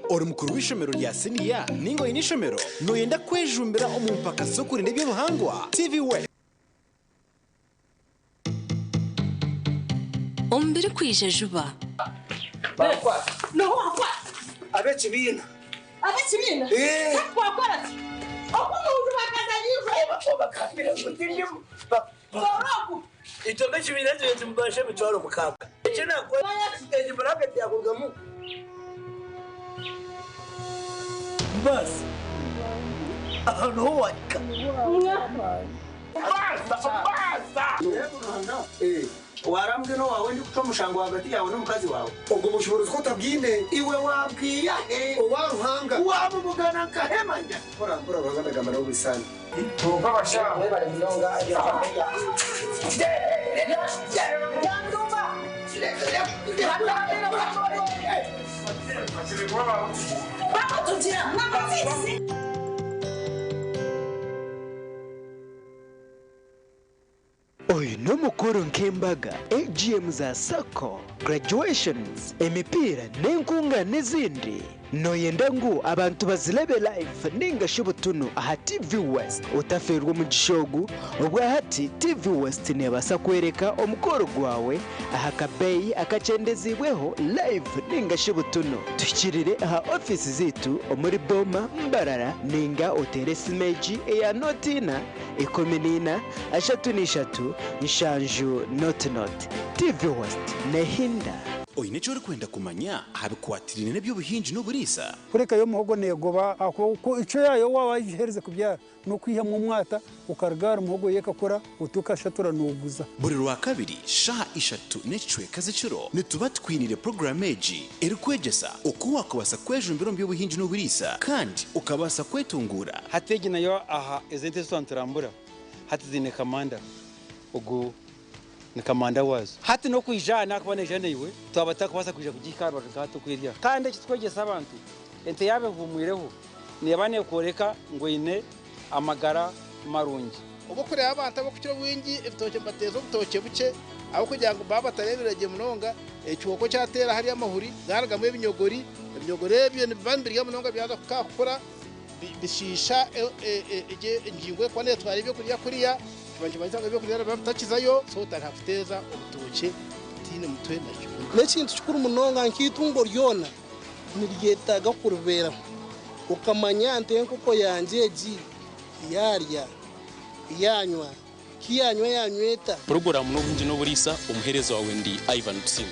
Ori mukuru w'ishomero rya siniya ninga oine ishomero noyenda kwejumbira omu mpaka z'okurinda eby'obuhangwa TV West. Omubiri kwija juba. Ab'ekibiina. Ab'ekibiina? Wakora ki? Oku omuntu bakazanyirwe. Bakambira ngu tindimu. Oroku. Itwe b'ekibiina ekyo timubasha 60,000. Eki nakora egi buraketi yakurugamu. Basi. Aho niho wahika. Basa, basa. Warambwe no wawe ndi kuca omushango hagati yawe n'omukazi wawe. Ubwo bushobozi ko utabwine. Iwe wabwiya he? Owa Ruhanga. Wamubugana nkahemanya. Mpora mpora Ruhanga ndagamba nabo bisana. Bakutugira mwabafisi. Oyu n'omukuru nk'embaga, AGM za SACCO, graduations, emipiira n'enkunga n'ezindi. Noyenda ngu abantu bazirebe live ninga shi butunu aha TV West. Otaferwa omugisha ogu, obwahati TV West neebasa kwereka omukoro gwawe aha kabeeyi akakyendezibweho live ninga shi butunu. Tuhikirire aha ofiisi zaitu omuri Boma, Mbarara ninga oteere esimu egi eya noti ina, 14, 33, 70 noti noti. TV West nehinda. Oine eki orikwenda kumanya aha bikwatiraine n'eby'obuhingi n'oburiisa? Kureka yo muhogo negoba ako ico yayo wawayihereze kubyara nokwihamu omwata ukarugara muhogo yekakora utukashatura nuguza. Buri Rwakabiri shaha 3 n'ekicweka z'ekiro nituba twinire porogaramu egi erikwegyesa oku wakubasa kwejumbira omu by'obuhingi n'oburiisa kandi ukabasa kwetungura. Hati egi nayo aha ezente zitwanturambura hati ziine kamanda ogu ni kamanda wazo. Hati n'okwijana kuba neijana iwe twaba tutakubasa kwija kugihika aha rubaju nka tukwirya. Kandi eki tukwegyesa abantu ente yaaba ehumwireho neeba neekworeka ngu eine amagara marungi. Obu okureeba abantu ab'okukira obwingi ebitookye nibateeza obutookye bukye ahabw'okugira ngu baba batareebire gye munonga ekihooko kyateera hariya amahuri garugamu ebinyogori, ebinyogori ebyo nibiba nibirya munonga byaza kukakukura bishiisha engingo erikuba neetwara ebyokurya kuriya kiba nikimanyisa ngu ebyokurya nibiba bitakizayo so otandika kuteeza obutookye butaine mutwe nakyo. N'ekintu kikuru munonga nk'itungo ryona niryetaaga kuribeeraho okamanya nti enkoko yangye egi yarya yanywa kiyanywa yanyweta. Porogaramu n'obuhingi n'oburiisa omuheereza wawe ndi Ivan Tusiime.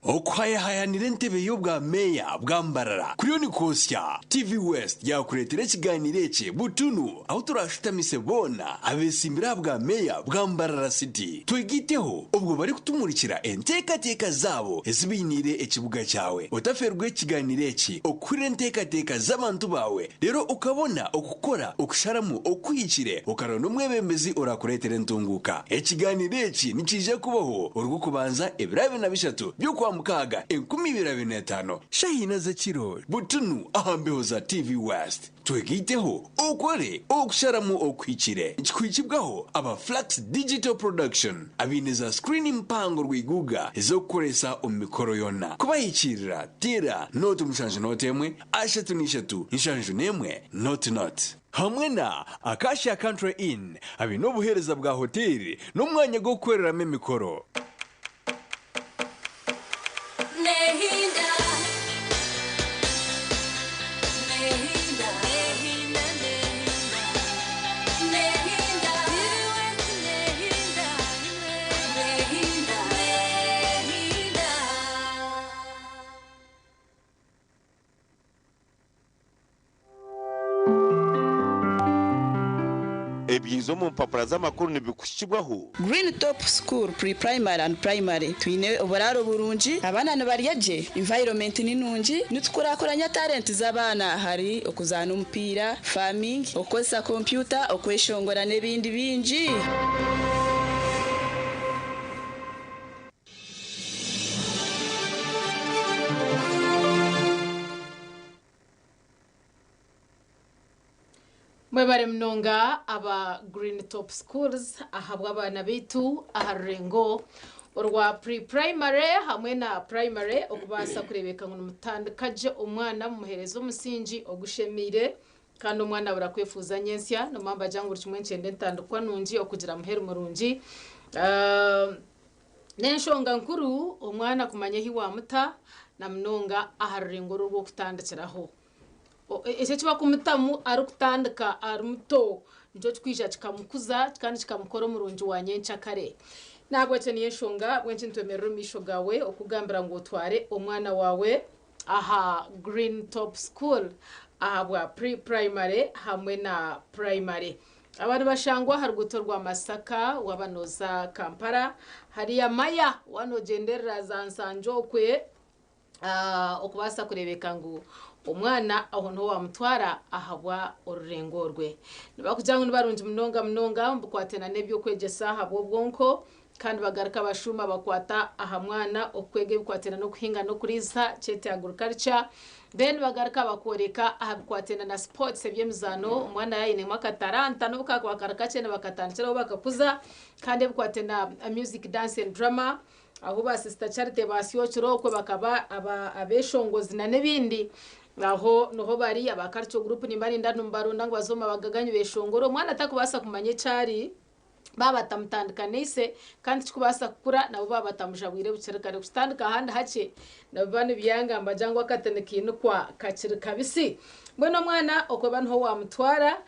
Okuhayahayanira entebe y'obwa meeya bwa Mbarara kuriyo nikwosya. TV West yakureetera ekiganiro eki butunu ahu turashutamise boona abeesimbire aha bwa meeya bwa Mbarara City. Twegiteho obwo barikutumurikira enteekateeka zaabo ezi bainiire ekibuga kyawe. Otaferwa ekiganiro eki okuhurira enteekateeka z'abantu baawe reero okabona okukora okusharamu okuhikire okaronda omwebembezi orakureetera entunguuka. Ekiganiro eki nikiija kubaho Orw'okubanza ebiro 23 by'Okwamukaaga 2025 shaaha ina z'ekiro butunu aha mbeho za TV West. Twegaiteho okore okusharamu okuhikire. Nikikuhikibwaho aba Flux Digital Production abaine za screen mpango rwiguga ez'okukoresa omu mikoro yoona. Kubahikiirira teera 0 7 0 33 71 00. Hamwe na Acacia Country Inn abaine obuheereza bwa hoteeri n'omwanya gw'okukoreramu emikoro. Nehinda. Nehinda. Nehinda, Nehinda. Nehinda. Nehinda. Nehinda. Ebyiza omu mpapura z'amakuru nibikuhikibwaho. Green Top School Pre-Primary and Primary twine oburaaro burungi, abaana nibarya gye, environment ni nungi, nitukurakuranya talent z'abaana ahari okuzaana omupiira, farming, okukozesa kompyuta, okweshongora n'ebindi bingi. Mwebare munonga aba Green Top Schools ahabw'abaana baitu aha rurengo orwa pre-primary hamwe na primary okubaasa kureebeka ngu nimutandika gye omwana mumuheereza omusingi ogushemeire kandi omwana abura kwefuuza nyentsya. Nomanya nibagira ngu buri kimwe nikyenda entandikwa nungi okugira muheru murungi. N'enshonga nkuru omwana kumanya ahi waamuta na munonga aha rurengo oru orw'okutandikiraho. Ekyo eki barikumutamu arikutandika ari muto nikyo kirikwija kikamukuza kandi kikamukora omurungi wa nyenkyakare. N'ahabw'ekyo niyo enshonga ahabw'enki nitwemerera omu maisho gaawe okukugambira ngu otware omwana waawe aha Green Top School ahabwa Pre-Primary hamwe na Primary. Aba nibashangwa aha ruguuto rwa Masaka waaba nooza Kampala hariya Maya waaba noogyenderera za Nsangi okwe. Okubaasa kureebeka ngu omwana aho niho waamutwara ahabwa orurengo orwe. Nibakugira ngu nibarungi munonga munonga omu bikwatiraine n'eby'okwegyesa ahabw'obwonko kandi bagaruka bashuuma bakwata aha mwana okwega ebikwatiraine n'okuhinga n'okuriisa kyete agriculture. Then bagaruka bakworeka aha bikwatiraine na sports eby'emizaano omwana yaaba ainemu akataranta n'obu kaakuba kari kakye nibakatandikiraho bakakuza kandi ebikwatiraine na music, dance and drama. Ahu ba Sister Charity basyokire okwe bakaba abeshongozi na n'ebindi aho niho bari aba culture group nimba ninda nimubaronda ngu baze omu mabaga ganyu beshongore omwana takubaasa kumanya eki ari baaba batamutandikaniise kandi tikikubaasa kukura nabo baaba batamujabwire bukiri kare kukitandika ahandi hakye nibiba nibyanga nibagira ngu akati nikainikwa kakiri kabisi mbwenu omwana okweba niho wamutwara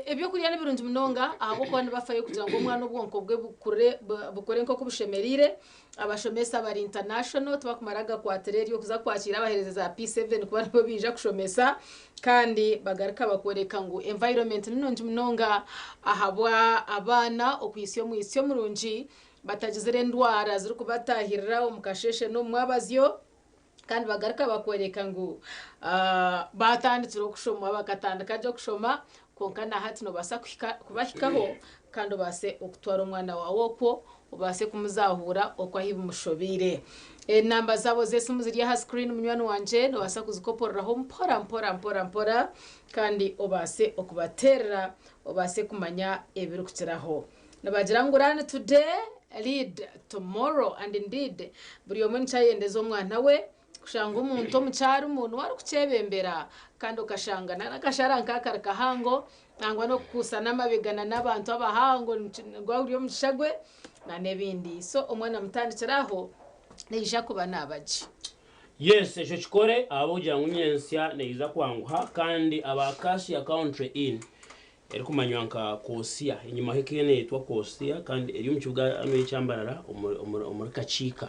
Ebyokurya ni birungi munonga ahabw'okuba nibafayo kugira ngu omwana obwonko bwe bukure bukore nk'oku bushemereire. Abashomesa bari international tibakumara agakwatira eryo kuza kwakiira abaheereza za P7 kuba nibo baija kushomesa kandi bagaruka bakworeka ngu environment ni nungi munonga ahabwa abaana okuhitsya omwitsyo murungi batagizire endwara zirikubatahirira omu kasheeshe n'omu mwabazyo. Kandi bagaruka bakworeka ngu baatandikire okushoma, bakatandika gye okushoma, kwonka na hati noobaasa kuhika kubahikaho kandi obaase okutwara omwana waawe okwo, obaase kumuzahuura okwo ahu bimushobeire. Enamba zaabo z'esimu ziri aha screen munywani wangye, noobaasa kuzikoporeraho mpora mpora mpora mpora kandi obaase okubateerera, obaase kumanya ebirikukiraho. Nibagira ngu learn today, lead tomorrow and indeed buri omwe nikyo ayendeza omwana we kushanga omuntu omu kyarimu niwe arikukyebembera kandi okashanga n'akashara nka kari kahango nangwa n'okukuusa n'amabega n'abantu abahango nigwo guri omugisha gwe n'ebindi so omwana mutandikire aho naija kuba naaba gye. Yes ekyo kikore ahabw'okugira ngu nyentsya neija kwanguha kandi aba Acacia Country Inn Erikumanywa nka Kosia. Enyimaho ekaba neyetwa Kosia kandi eri omu kibuga hanu ekya Mbarara omuri Kakiika.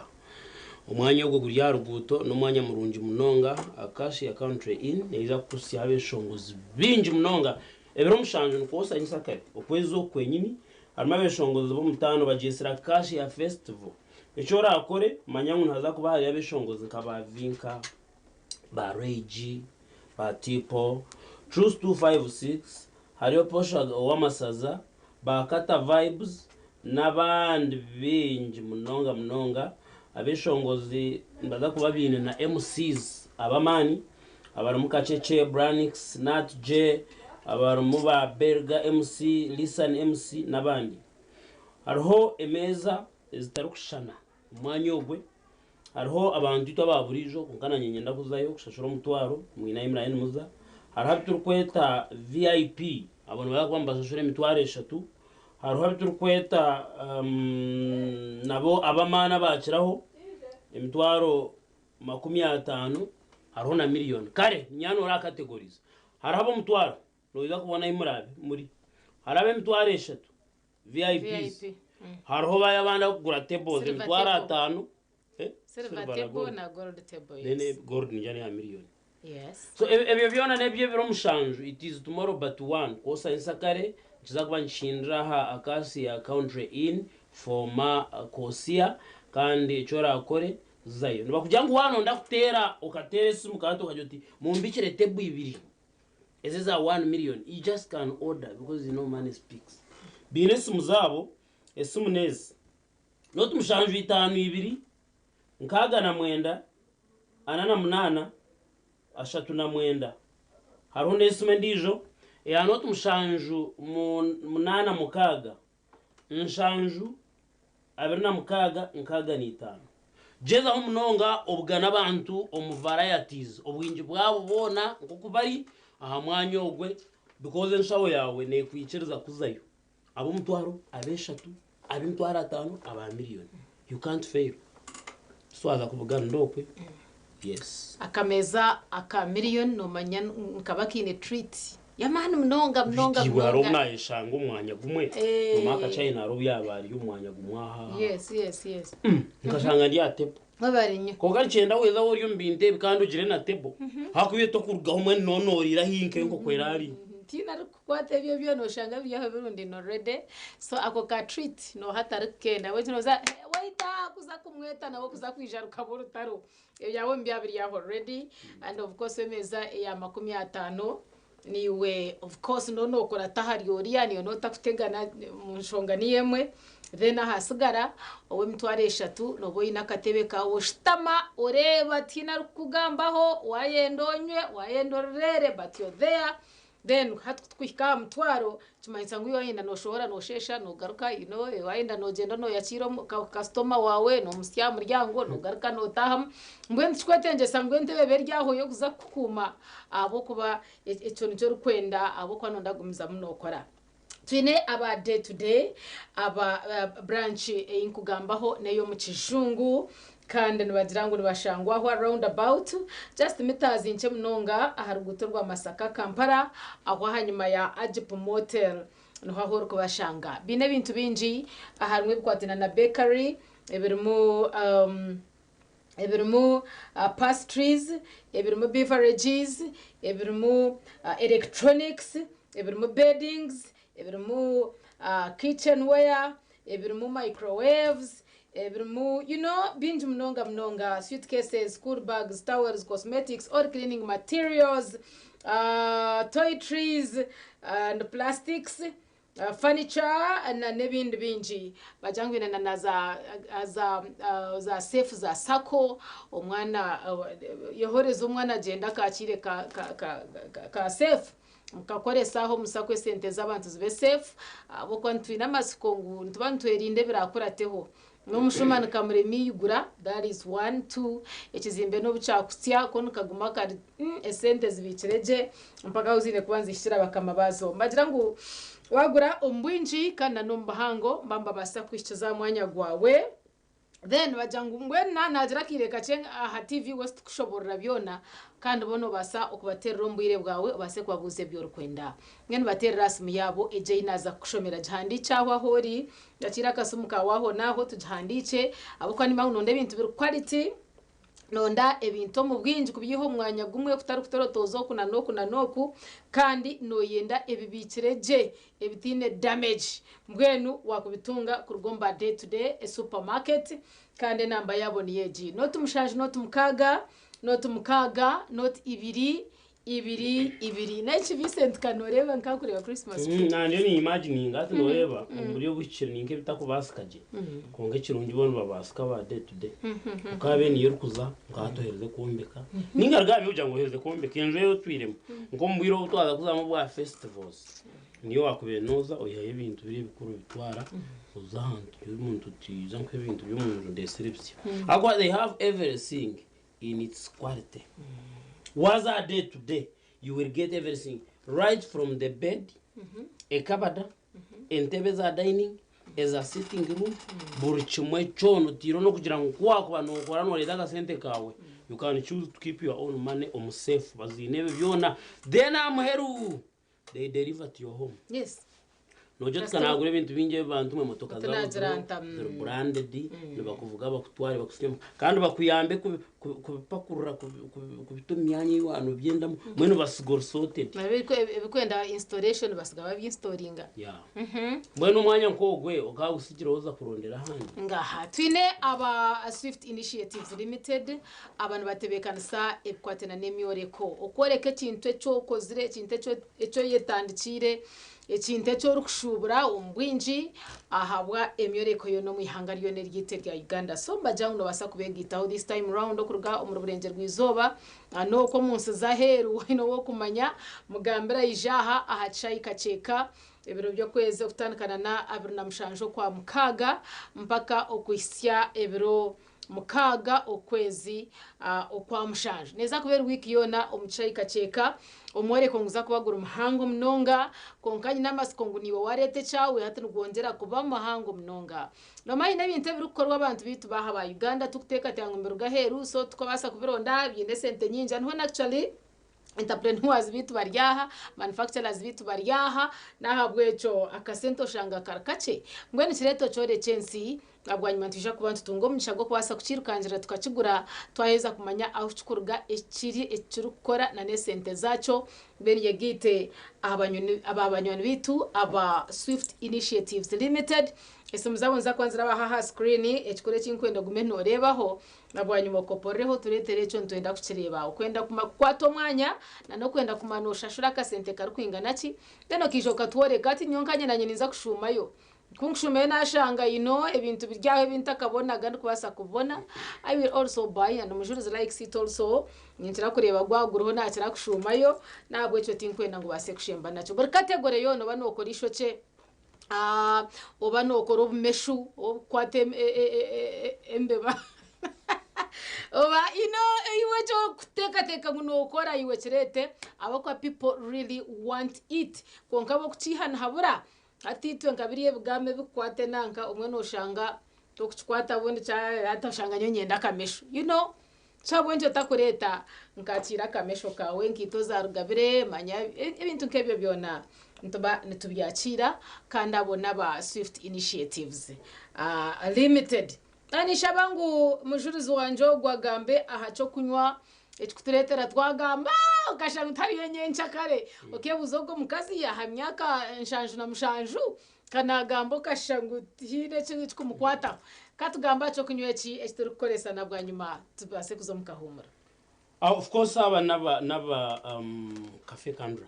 Omwanya ogwo guri aha ruguuto n'omwanya murungi munonga. Acacia Country Inn neija kukuhitsyaho abeshongozi baingi munonga. Ebiro mushanju nikwosa nyisakare okwezi oku kwenyini harimu abeshongozi b'omutaano bagyetsire Acacia Festival. Eki orakore manya ngu nihaza kuba hariyo abeshongozi nka ba Vinka, ba Ray G, ba T-Paul, Truth 256, hariyo Poshag ow'Amasaza, ba Kata Vibes n'abandi baingi munonga munonga. Abeshongozi nibaza kuba baine na MCs ab'amaani abarimu Kachekye, Branix, Nat J, abarimu ba Berga MC, Lisan MC n'abandi. Hariho emeeza ezitarikushushana omu mwanya ogwe. Hariho abantu itwe aba buriijo kwonka nanye niinyenda kuzayo kushashura omutwaro mwine ahi muraabe nimuza. Hariho abu turikweta VIP abo nibaza kuba nibashashura emitwaro eshatu. Hariho abu turikweta nabo ab'amaani abaakiraho emitwaro 50 hariho na miriyoni. Kare niinyenda noora aha categories. Hariho ab'omutwaro noija kubona ahi muraabe muri. Hariho ab'emitwaro eshatu. VIPs. VIP. Hariho baya abandi abakugura tables Silver emitwaro table. ataano. Eh? Silver Silver na table gold. na gold table, Then yes. gold ningira neya million. Yes. So ebyo byona n'eby'ebiro 7, it is tomorrow but one, kwosa ensakare, nikiza kuba nikihindira aha Acacia Country Inn, former Kosia, kandi eki orakore, zayo. Nibakugira ngu waanonda kuteera, okateera esimu kandi okagira oti, mumbikire table ibiri, ezi eza one million, you just can order because you know money speaks. Baine esimu zaabo, esimu n'ezi, noti 7 5 2, 69, 48, 39. Hariho n'esimu endiijo eya noti 7 8 6 7 26 65. Gyezaho munonga obugane abantu omu varieties, obwingi bwabo bwona nk'oku bari aha mwanya ogwe because enshaho yaawe neekwikiriza kuzayo. Ab'omutwaro, ab'eshatu, ab'emitwaro ataano, aba million. You can't fail. Twaza kubugana okwe. Yes. Akameeza aka million nomanya nikaba kaine treat y'amaani munonga munonga Bitiibwa hariho obu munonga. naayeshanga omu mwanya gumwe. Eh. Nomanya akachina hariho obu yaaba ari omu mwanya gumwe aha. Yes. Nkashanga ndi aha table. Mwebare nnyo. Kwonka nikyenda weeza waaba ori omu bintu ebi kandi ogire na table. Ahakuba tokurugaho mbwenu nooba nooriira haihi nk'enkoko eraariire. Tihaine arikukwata ebyo byona oshanga biri aho ebirundaine already so ako ka treat nooha atarikukenda we nooza waiter kuza kumweta nawe kuza kwija rukaba orutaro ebyawe nibiba biri aho already and of course emeeza eya 50 niiwe of course nooba nookurata ahari oriya niiwe nooba otakutegana omu nshonga niyo emwe then ahasigara ow'emitwaro eshatu nooba oine akatebe kaawe oshutama oreeba tihaine arikukugambaho waayenda onywe waayenda orireere but you're there then hati kutukuhika aha mutwaro kimanyisa ngu waayenda nooshohora noosheesha noogaruka you know waayenda noogyenda nooyakiira kasitoma waawe noomusya aha muryango noogaruka nootaahamu mbwenu tikikwetengyesa ngu entebe ebe eri aho y'okuza kukukuuma ahabw'okuba ekyo nikyo orikwenda ahabw'okuba nooyenda kugumizamu nookora. Twine aba day to day aba branch ei nkugambaho n'ey'omu kijungu kandi nibagira ngu nibashangwa aho round about just meters nkye munonga aha ruguuto rwa Masaka Kampala aho ahanyima ya Agip Motel niho ahu orikubashanga. Baine ebintu bingi harimu ebikwataine na bakery ebirimu ebirimu pastries, ebirimu beverages, ebirimu electronics, ebirimu beddings, ebirimu kitchenware, ebirimu microwaves, ebirimu you know bingi munonga munonga suitcases, school bags, towels, cosmetics, all cleaning materials, toiletries and plastics, furniture na n'ebindi bingi. Bagira ngu baine na na za za za safe za sacco omwana yohoreza omwana agyenda akakiire ka ka ka ka safe mukakoresa aho omu sacco esente z'abantu zibe safe ahabw'okuba nitwine amatsiko ngu nituba nitwerinda ebirakurateho. N'omushuma nikamurema eigura that is one, two ekizimbe n'obu kyakutsya ko nikaguma kari esente zibiikire gye mpaka ahu ziine kuba nizihikira bakama baazo. Nibagira ngu waagura omu bwingi kandi na n'omu buhango nibaba nibabaasa kukuhikiza aha mwanya gwawe. Then bagira ngu mbwenu na naagira akaire kakye aha TV West kushoboorora byona kandi bo noobaasa okubateerera omu bwire bwawe obaase kubabuuza ebi orikwenda. Mbwenu bateerere aha simu yaabo egyo ei naaza kukushomera gihandiikye aho ahu ori, Yakiira akasimu kaawe ahonaaho tugihandiikye ahabw'okuba nimba ngu nonda ebintu biri quality, nonda ebintu omu bwingi kubiiha omu mwanya gumwe kutari kutorotooza oku na n'oku na n'oku kandi noyenda ebibiikire gye ebitaine damage. Mbwenu wakubitunga kuruga omu ba Day to Day Supermarket kandi enamba yaabo niyo egi, 07 06 06 02 2 2. N'eki Vincent ka nooreeba nkakureeba Christmas tree. Nanye niimagininga hati nooreeba omu buryo obuhikire ninka ebitakubaasika gye kwonka ekirungi bo nibabaasika aba day to day. Okaaba niyo orikuza nka hati oherize kwombeka ninga ruga aha by'okugira ngu oherize kwombeka enju ei otwiremu nk'omu bwire obu twaza kuzamu obwa festivals niyo waakubaire nooza oihayo ebintu biri ebikuru obitwara oza ahantu omuntu oti iza nkuhe ebintu by'omunju ndeetsire ebisya ahabw'okuba they have everything in its quality waza aha day to day you will get everything right from the bed ekabada entebe eza dining eza sitting room buri kimwe kyona otiireho n'okugira ngu ku wakuba nokora noreeta akasente kaawe you can choose to keep your own money omu safe baziine ebyo byona then aha muheru they deliver to your home Yes. Nogira Kasita tukanagura ebintu bingi ebi bantu mwe motoka zaabo Tunagira ziriho, nta, ziri branded, nibakuvuga bakutware bakutsye omu- kandi bakuyambe kubi- kubi- kubipakurura kubi- kubi- kubita omu myanya ei waanobyendamu mbwenu basiga ori sorted. Ebikwenda installation basiga babinstalinga. Yeah. Mbwenu omwanya nk'ogwe okaagusigira oza kurondera ahandi. Ngaha twine aba Swift Initiatives Limited aba nibatebeekanisa ebikwatana n'emyoreko okworeka ekintu eki okozire ekintu eki oyetandikiire Ekintu eki orikushuubura omu bwingi ahabwa emyoreko yoona omu ihanga ryona eryaitu erya Uganda. So nibagira ngu nobaasa kubegaitaho this time round okuruga omuri Burengyerwa-izooba n'okwo omu nsi z'aheeru waine ou okumanya mugambire aije aha aha kishaayi Kakyeka ebiro by'okwezi okutandikana na 27 Okwamukaaga mpaka okuhitsya ebiro 6 okwezi Okwamushanju. Neeza kuba eri wiiki yoona omu kishaayi Kakyeka. Omworeko niguza kuba guri muhango munonga, kwonka nyine amatsiko ngu naiwe waareeta ekyawe hati nigwongyera kuba muhango munonga. Noomanya haine ebintu ebirikukorwa abantu baitu baaha ba Uganda turikuteekateeka ngu nibiruga aheeru so tikubaasa kubironda biine esente nyingi and when actually Entrepreneurs baitu bari aha, manufacturers baitu bari aha, n'ahabw'ekyo akasente oshanga kari kakye. Mbwenu kireete okyorekye ensi, na bwanyima nitwija kuba nitutunga omugisha gw'okubaasa kukiirukangirira tukakigura, twaheza kumanya ahu kirikuruga, eki kiri, eki kirikukora n'esente zaakyo. Mbwenu yegaite aha banywani baitu aba Swift Initiatives Limited. Esimu zaabo niza kuba nizirabaho aha screen, ekikuru eki ndikwenda ogume nooreebaho. Na bwanyima okoporereho otureetere ekyo nitwenda kukireeba. Okwenda kukwata omwanya na n'okwenda kumanya nooshashura akasente karikwingana ki, then okaija okatworeka ati nyowe nkanye nanye ninza kushuumayo. Ku nkushuumayo naashanga you know ebintu biri aho ebi ntakabonaga ndikubaasa kubibona, I will also buy and Omujulizi likes it also, ninkira kureeba gwaba guriho naakira kushuumayo, n'ahabw'ekyo tinkwenda ngu obaase kushemba nakyo. Buri category yoona oba nookora eishokye, Oba nookora obumeshu obukukwata embeba oba you know iwe eki orikuteekateeka ngu nookora iwe kireete ahabw'okuba people really want it kwonka bo kukiiha nihabura. Hati itwe nka biriya ebigambo ebikukwata enanka obumwe nooshanga tokukikwata obundi hati oshanga nyowe niinyenda akameshu you know. So ahabw'enki otakureeta nkakiira akamesho kaawe, enkaito za rugabire, manya ebintu nk'ebyo byona nituba nitubyakiira kandi abo n'aba Swift Initiatives Limited. Ninshaba ngu mujurizi wangye ogu agambe aha ky'okunywa ekikutureetera twagamba okashanga tihariyo nyenkyakare okeebuuza ogwo omukazi aha myaka 77 Ka naagamba okashusha ngu tihaine ekirikumukwataho. Ka tugambe aha ky'okunywa eki eki turikukoresa na bwanyima tubaase kuza omu kahuumuro. Of course aba n'aba n'aba Cafe Kandra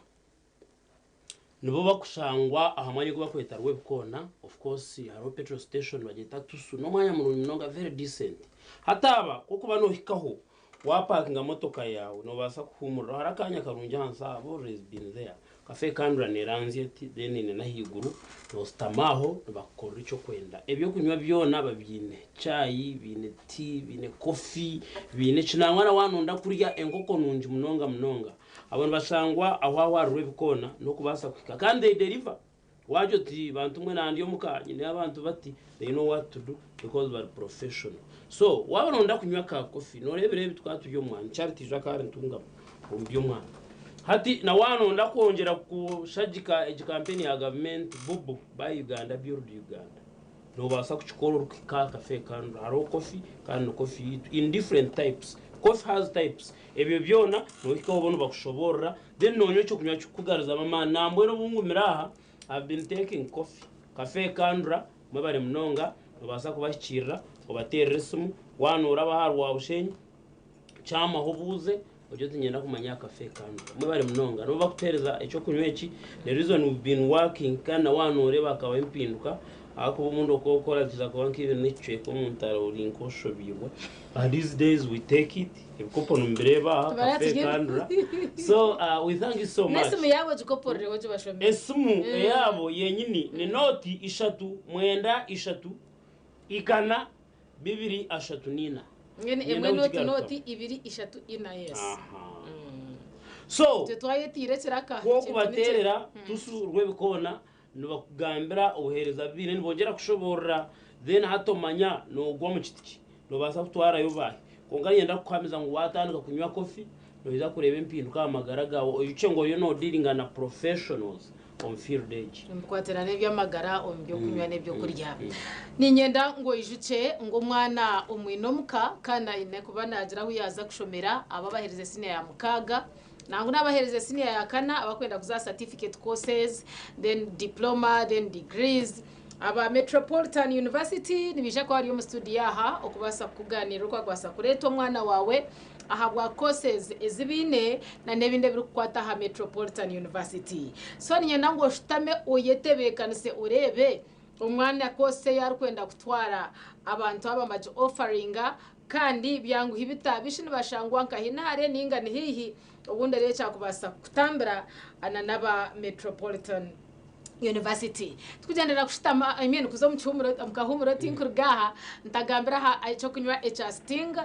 nibo bakushangwa aha mwanya ogu bakweta Rwebikoona of course hariho petrol station bagyeta Tusu n'omwanya murungi munonga very decent. Hati aba ku okuba nohikaho Waapakinga motoka yaawe, noobaasa kuhuumuriraho. Hariho akaanya karungi ahansi aha, I've always been there. Cafe Kandura neeranzya eti, then eine n'ahaiguru, noositama aho, nibakukorera eki orikwenda. Eby'okunywa byona babiine, chai, baine tea, baine coffee, baine ki. Nangwa na waaba nooyenda kurya enkoko nungi munonga munonga. Abo nibashangwa aho ahu ahariho ebikoona, n'okubaasa kuhika. Kandi they deliver. Wagira oti bantu mwe nandi omuka nyineyo abantu bati they know what to do because bari professional. So waaba noyenda kunywa ka coffee noreeba ebiro ebi tukaba turi omu mwanya Charity ijo akaba ari Ntungamo omu by'omwanya. Hati na waaba noyenda kwongyera kushagika egi campaign ya gavumenti bubu buy Uganda build Uganda nobaasa kukikora orikuhika aha cafe Kandura hariho coffee kandi ni coffee yaitu in different types. Coffee has types ebyo byona nohikaho bo nibakushoboorora Then nonywa ekyokunywa kikugaruzamu amaani. Nambwenu obu ngumire aha, I've been taking coffee. Cafe Kandura, mwebare munonga, nobaasa kubahikirira, obateerere esimu, waaba noraba aha Rwabushenyi, kyamaho obuuze, ogire oti niinyenda kumanya aha Cafe Kandura. Mwebare munonga. Nibo bakutuheereza ekyokunywa eki, the reason we've been working kandi na waaba noreeba hakabaho empinduka, ahakuba obundi oku okukora nikiza kuba nk'ibiri n'ekicweka omuntu ori nk'oshobiirwe. These days we take it. Ebikopo nimubireeba aha Tubara Cafe turi Kandura. So we thank you so much. N'esimu yaabo ogikoporereho ogibashomere. Esimu eyaabo yenyini ni nooti ishatu mwenda ishatu ikana bibiri ashatu n'ina. Mbwenu Niinyenda emwe nooti kugigarukamu. nooti ibiri ishatu ina yes. Aha. So Itwe twayetiire ekiraka. ku okubateerera tusu rw'ebikoona Nibakugambira obuheereza baine nibongyera kushoboorora then hati omanya noogwa omu kiti ki. Noobaasa kutwarayo baahi. Kwonka niinyenda kukuhamiza ngu waatandika kunywa kofi noija kureeba empinduka aha magara gaawe oijukye ngu oriyo noodiiringa na professionals. omu field egi. Nibikwatirana n'eby'amagara omu by'okunywa n'ebyokurya. Niinyenda ngu oijukye ngu omwana omwine omuka kandi aine kuba naagira ahu yaaza kushomera abo abaherize siniya ya mukaaga nangwa n'abaherize siniya ya kana abakwenda kuza aha certificate courses then diploma then degrees. Aba Metropolitan University nibaija kuba bari omu studio aha okubaasa kukugaaniirira oku wakubaasa kureeta omwana waawe ahabwa courses ezi baine na n'ebindi ebirikukwata aha Metropolitan University. So niinyenda ngu oshutame oyetebeekanise oreebe omwana course ei arikwenda kutwara. Abantu aba nibagi offeringa kandi byanguhi bita? Bishi nibashangwa nkahi? Ni hare ninga ni haihi? Obundi eriyo ekyakubaasa kukutambira na n'aba Metropolitan University. Tikugyendera kushutama, I mean kuza omu kihumuro, omu kahuumuro tinkuruga aha ntagambire aha eky'okunywa ekya Sting.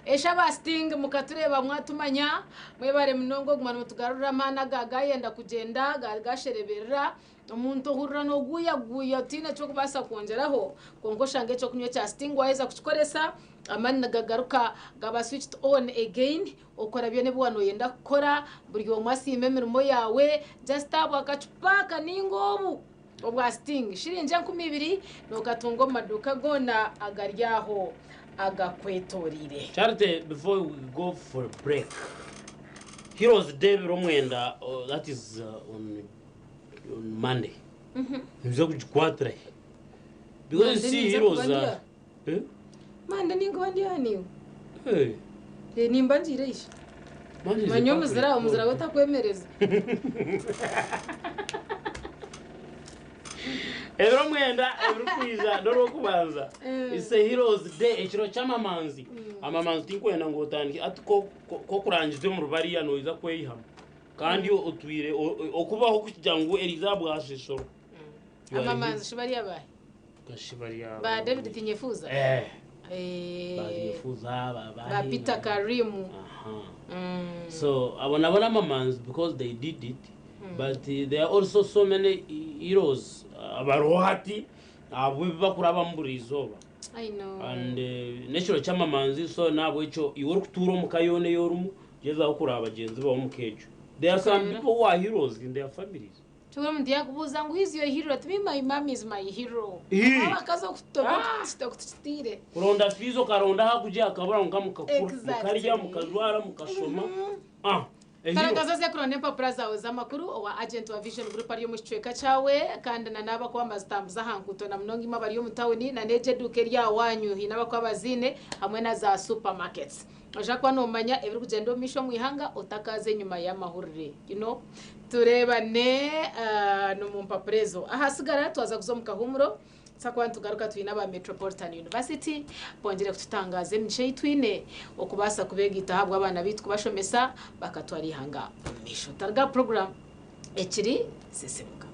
Eshi aba Sting mukatureeba mwatumanya, mwebare munonga okuguma nimutugarurira amaani aga gayenda kugyenda gashereberera. Omuntu ohurira noguuyaguuya otaine eky'okubaasa kwongyeraho, kwonka oshanga eky'okunywa ekya Sting waheza kukikoresa, amaani nigagaruka gaba switched on again. Okora byona ebi wanoyenda kukora, buri omwe asiima emirimo yaawe, just ahabwa akacupa aka ninga obu obwa sting shiringi 2000 nokatunga omu maduuka goona agari aho agakwetoreire. Charity before we go for a break, Heroes Day ebiro mwenda that is on Monday, nimuza kugikwatira hi? Because you Monday see ninza Heroes kuba ndi are aha. Monday ninkuba ndi aha naiwe. Eh. Eh, nimba ngiire ishe. Monday is a Manya public omuzira, omuzira we holiday. takwemereza. Ebiro mwenda ebirikwija n'orwokubanza. It's a Heroes Day, ekiro ky'amamanzi. Amamanzi tinkwenda ngu otandike ati ko ko okurangiza omuri bariya noija kweyihamu. Kandi otwire okubaho kugira ngu eriizooba bwasheshorwa. You are a Amamanzi hero. shi bari abahi? Kashi bari aba. Ba David Tinyefuza? Eh. Eh. Ba Tinyefuza, ba Ba bahi, Peter Karimu. Aha. So abo nabo n'amamanzi because they did it but there are also so many heroes abariho hati ahabw'ebi bakurabamu buri izooba. I know. And n'ekiro ky'amamanzi so n'ahabw'ekyo iwe orikutuura omu ka yoona ei orimu gyezaho kuraba bagyenzi baawe omu ka egyo. There are some people who are heroes in their families. Kibura omuntu yakubuuza ngu who is your hero ati me my mum is my hero. Ii. Abakazi okutukitiire. Kuronda fees okaronda ahakurya hakabura kwonka mukakura, Exactly. mukarya, mukajwara, mukashoma. Ah, a hero. Taragaza oze kuronda empapura zaawe z'amakuru owa agent wa Vision Group ari omu kicweka kyawe kandi na n'abakuba nibazitambuza aha nguuto na munonga imwe abari omu tawuni na n'egyo eduuka eri aha waanyu haine abakuba baziine hamwe na za supermarkets. Noija kuba noomanya ebirikugyenda omu maisho omu ihanga otakaaza enyima y'amahurire. You know? Tureebane n'omu mpapura ezo. Ahasigara twaza kuza omu kahuumuro, tuza kuba nitugaruka twine aba Metropolitan University bongyere kututangaaza emigisha ei twine okubaasa kubeegaita ahabw'abaana baitu kubashomesa bakatwara eihanga omu maisho. Taruga aha puroguraamu ekiri Sisimuka.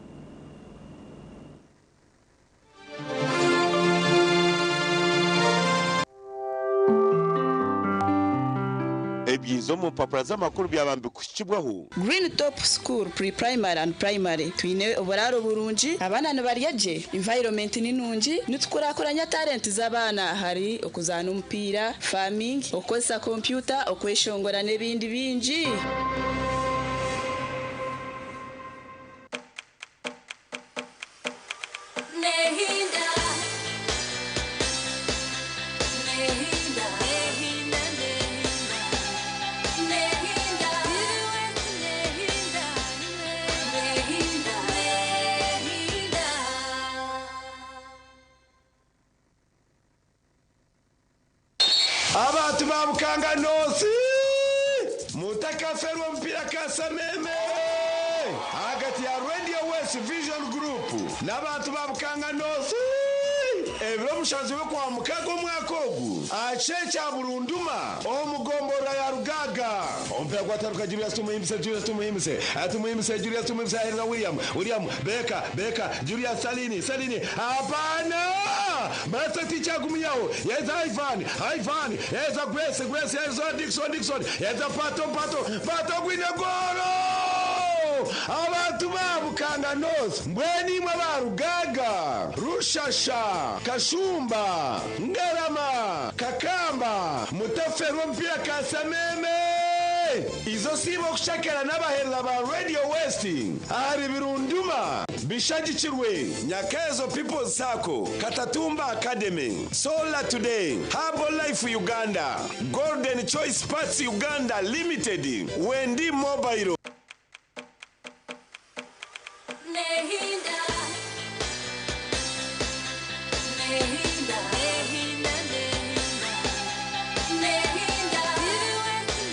Ebyiza omu mpapura z'amakuru byaba nibikuhikibwaho. Green Top School Pre-Primary and Primary Twine oburaaro burungi, abaana nibarya gye, environment ni nungi, nitukurakuranya talent z'abaana ahari okuzaana omupiira, farming, okukozesa kompyuta, okweshongora n'ebindi bingi. Abantu ba Bukanga North mutakafeerwa omupiira kasameme ahagati ya Radio West Vision Group n'abantu ba Bukanga North ebiro mushanju by'Okwamukaaga omwaka ogu aha kishengye kya Burunduma omu gomborora ya Rugaaga. Omupiira gwataruka Julius Tumuhimbise Julius Tumuhimbise Tumuhimbise Julius Tumuhimbise aheereza William William Baker Baker Julius Salini Salini Hapana! Master teacher agumiyaho yaheeza Ivan Ivan yaheeza Grace Grace yaheeza Dickson Dickson yaheeza Pato Pato Pato gwine goolo! Abantu ba Bukanga North mbwenu imwe aba Rugaaga, Rushasha, Kashumba, Ngarama, Kakamba mutaferwa omupiira Kasameme! Izo siba okushakera n'abahereza ba Radio West ahari Birunduma bishagikirwe Nyakezo People's Sacco, Katatumba Academy, Solar Today, Herbal Life Uganda, Golden Choice Parts Uganda Limited, Wendy Mobile. Nehinda. Nehinda. Nehinda. Nehinda.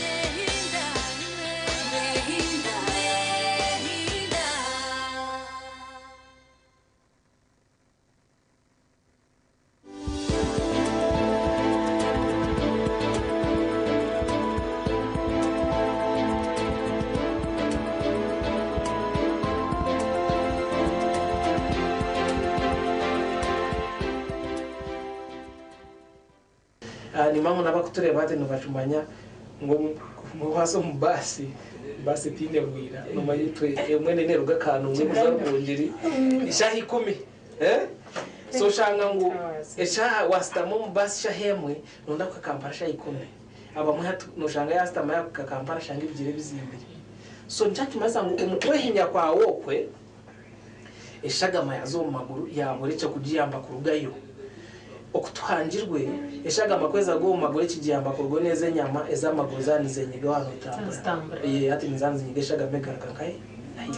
Nehinda. Nehinda. Nehinda. Nimamwe nabakutureeba hati nibakimanya ngu omu- waza omu baasi, baasi tiine bwira nomanya itwe emwe neeruga Kanungu ekuza Rukungiri eshaaha 10, eh? So oshanga ngu eshaaha wasitama omu baasi shaaha emwe nonda kuhika Kampala shaaha 10. Abamwe hati noshanga yasitama yakuhika Kampala ashanga ebigyere bizimbire. So nikyo kimanyisa ngu omu kwehinya kwawe okwe eshagama yaza omu maguru yabura ekyokugiyamba kurugayo. Okutuhangirwe eshagama kweza go omu maguru ekigiyamba kurugayo n'eza enyama ez'amaguru zanizenyiga wano Zitambura. otambura. Ye hati nizanzinyiga eshagama egaruka nkahe?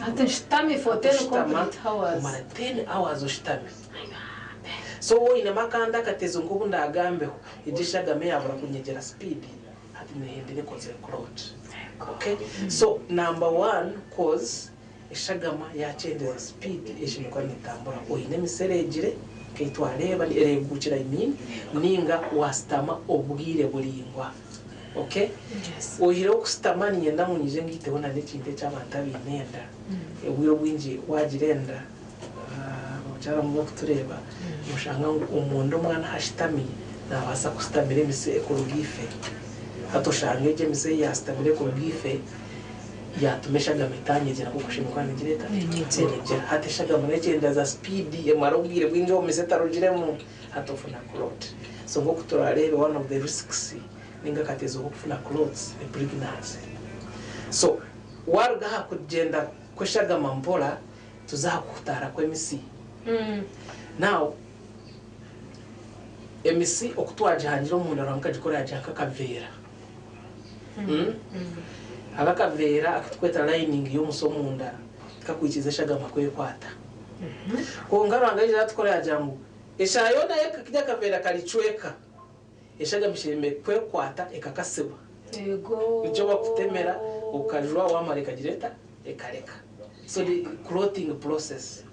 Ati nshitami for 10 Oshutama, complete hours. Omara 10 hours oshutami. So woinemu akandi akatezo nk'obu ndagambeho egyo eshagama eyabura kunyegyera speed hati nehendera ekozire clot. Okay? So number one cause eshagama yakyendeza speed eshemekwa netambura oine emiseregire nk'eitwareeba eregukira I mean ninga wasitama obwire buringwa. Okay? Oihireho okusitama niinyenda ngu nyije ngiteho na n'ekintu eky'abantu abaine enda. Obwire obwingi wagira enda abakyara mwe bakutureeba noshanga ngu omunda omwana ahashitami nabaasa kusitamira emise ekuruga ife. Hati oshanga egyo emise ei yasitamire ekuruga ife yatuma eshagama etanyegyera nk'oku eshemekwa negira eta? Nenyegyera. Hati eshagama nekyendeza speed emara obwire bwingi omu mise etarugiremu hati ofuna clot. So nk'oku turareebe one of the risks ninga akatezo k'okufuna clots ni pregnancy. So waruga aha kugyenda kw'eshagama mpora tuze aha kuhutaara kw'emisi. Now emisi oku twagihangire omunda Ruhanga akagikora yagiha nk'akaveera. Aka akaveera akatukweta lining y'omusi omunda tikakwikiriza eshagama kwekwata. Kwonka Ruhanga yaija yatukora yagira ngu eshaaha yoona karya akaveera karicweka eshagama eshemereire kwekwata ekakasiba. Yego. Nikyo bakutemera okajwa wamara ekagira eta? Ekareka. So the clotting process.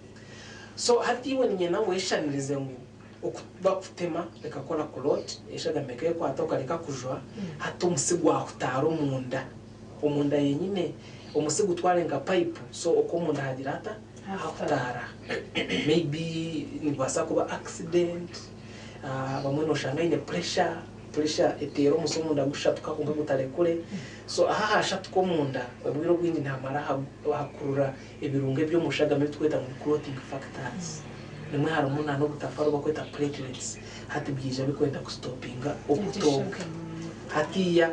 So hati iwe niinyenda ngu oyeshanirize ngu oku bakutema ekakora clot, eshagama ekekwata okareka kujwa, hati omusi gwahutaara omunda. Omunda yenyine omusi gutware nka pipe so oku omunda hagira hata? Hahutaara. Maybe nibibaasa kuba accident, abamwe noshanga aine pressure, pressure eteera omusi omunda gushatuka kwonka gutarekure. So aha ahashatuka omunda obwire obwingi nihamara hakurura ebirungo eby'omushagama ebitukweta ngu ni clotting factors. Nimwe harimu na n'obutafari obu bakweta platelets hati bwija bikwenda kustopinga obuto obwe. Hatiiya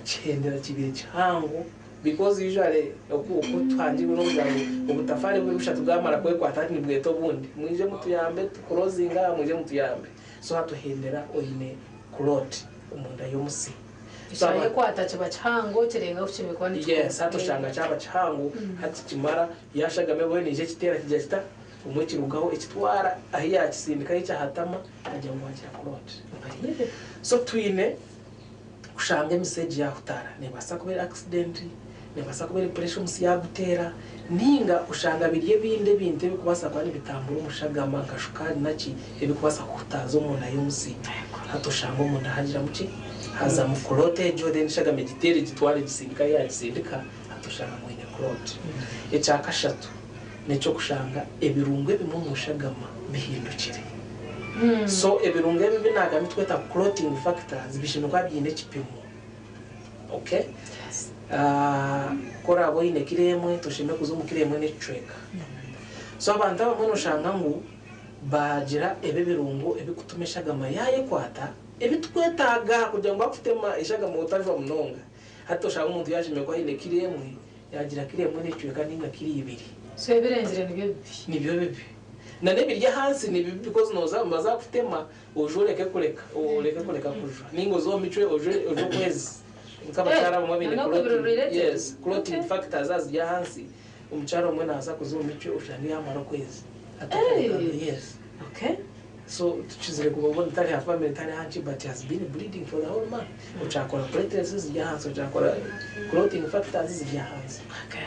kihendera kibaire kihango because usually oku oku tuhangirwe n'okugira ngu obutafari buri bushatu bwamara kwekwata hati nibweta obundi mwije mutuyambe tukurozinge aha mwije mutuyambe. So hati ohendera oine clot omunda y'omusi. So aba- Ekyayekwata kiba kihango kirenga kukibikwa nikikuru. Yes, hati oshanga kyaba kihango hati kimara yashagama ebweru neija ekiteera kigira kita omwe ekirugaho ekitwara ahi yakisindika ahi kyahatama agira ngu wagira clot. So twine kushanga emise egi yahutaara nebaasa kuba eri accident, nebaasa kuba eri pressure omusi yaguteera ninga oshanga biri ebindi ebintu ebikubaasa kuba nibitambura omushagama nka shukaari naki ebikubaasa kuhutaaza omunda y'omusi. Hati oshanga omunda hagiramu ki? Hazamu clot egyo then eshagama egiteera egitwara egisindika ahi yagisindika hati oshanga ngu oine clot. Ekyakashatu n'ekyokushanga ebirungo ebimwe omu shagama bihindukire. So ebirungo ebi ebinagamba ebitukweta clotting factors bishemereire kuba biine ekipimo. Okay? Ku oraabe oine kiro emwe, toshemereire kuza omu kiro emwe n'ekicweka. So abantu abamwe noshanga ngu baagira ebi ebirungo ebikutuma eshagama yaayekwata, ebitukwetaaga kugira ngu bakutema eshagama otajwa munonga. Hati oshanga omuntu yashemekwa aine kiro emwe, yagira kiro emwe n'ekicweka ninga kiro ibiri. So ebirengire nibyo bibi. Nibyo bibi. Na n'ebiri ahansi ni bibi because noza baza kutema oje oreke kureka oreke kureka kujwa ninga oze omu micwe oje oje okwezi nk'abakyara abamwe baine na n'oku biri clotting related. yes clotting factors ziri ahansi omukyara omwe naaza kuza omu micwe oshange yamara okwezi Hey. yes Okay. So tukizire kubabona tari ha family tari hanki but has been bleeding for the whole month. Okyakora platelets ziri ahansi okyakora clotting factors ziri ahansi. Okay.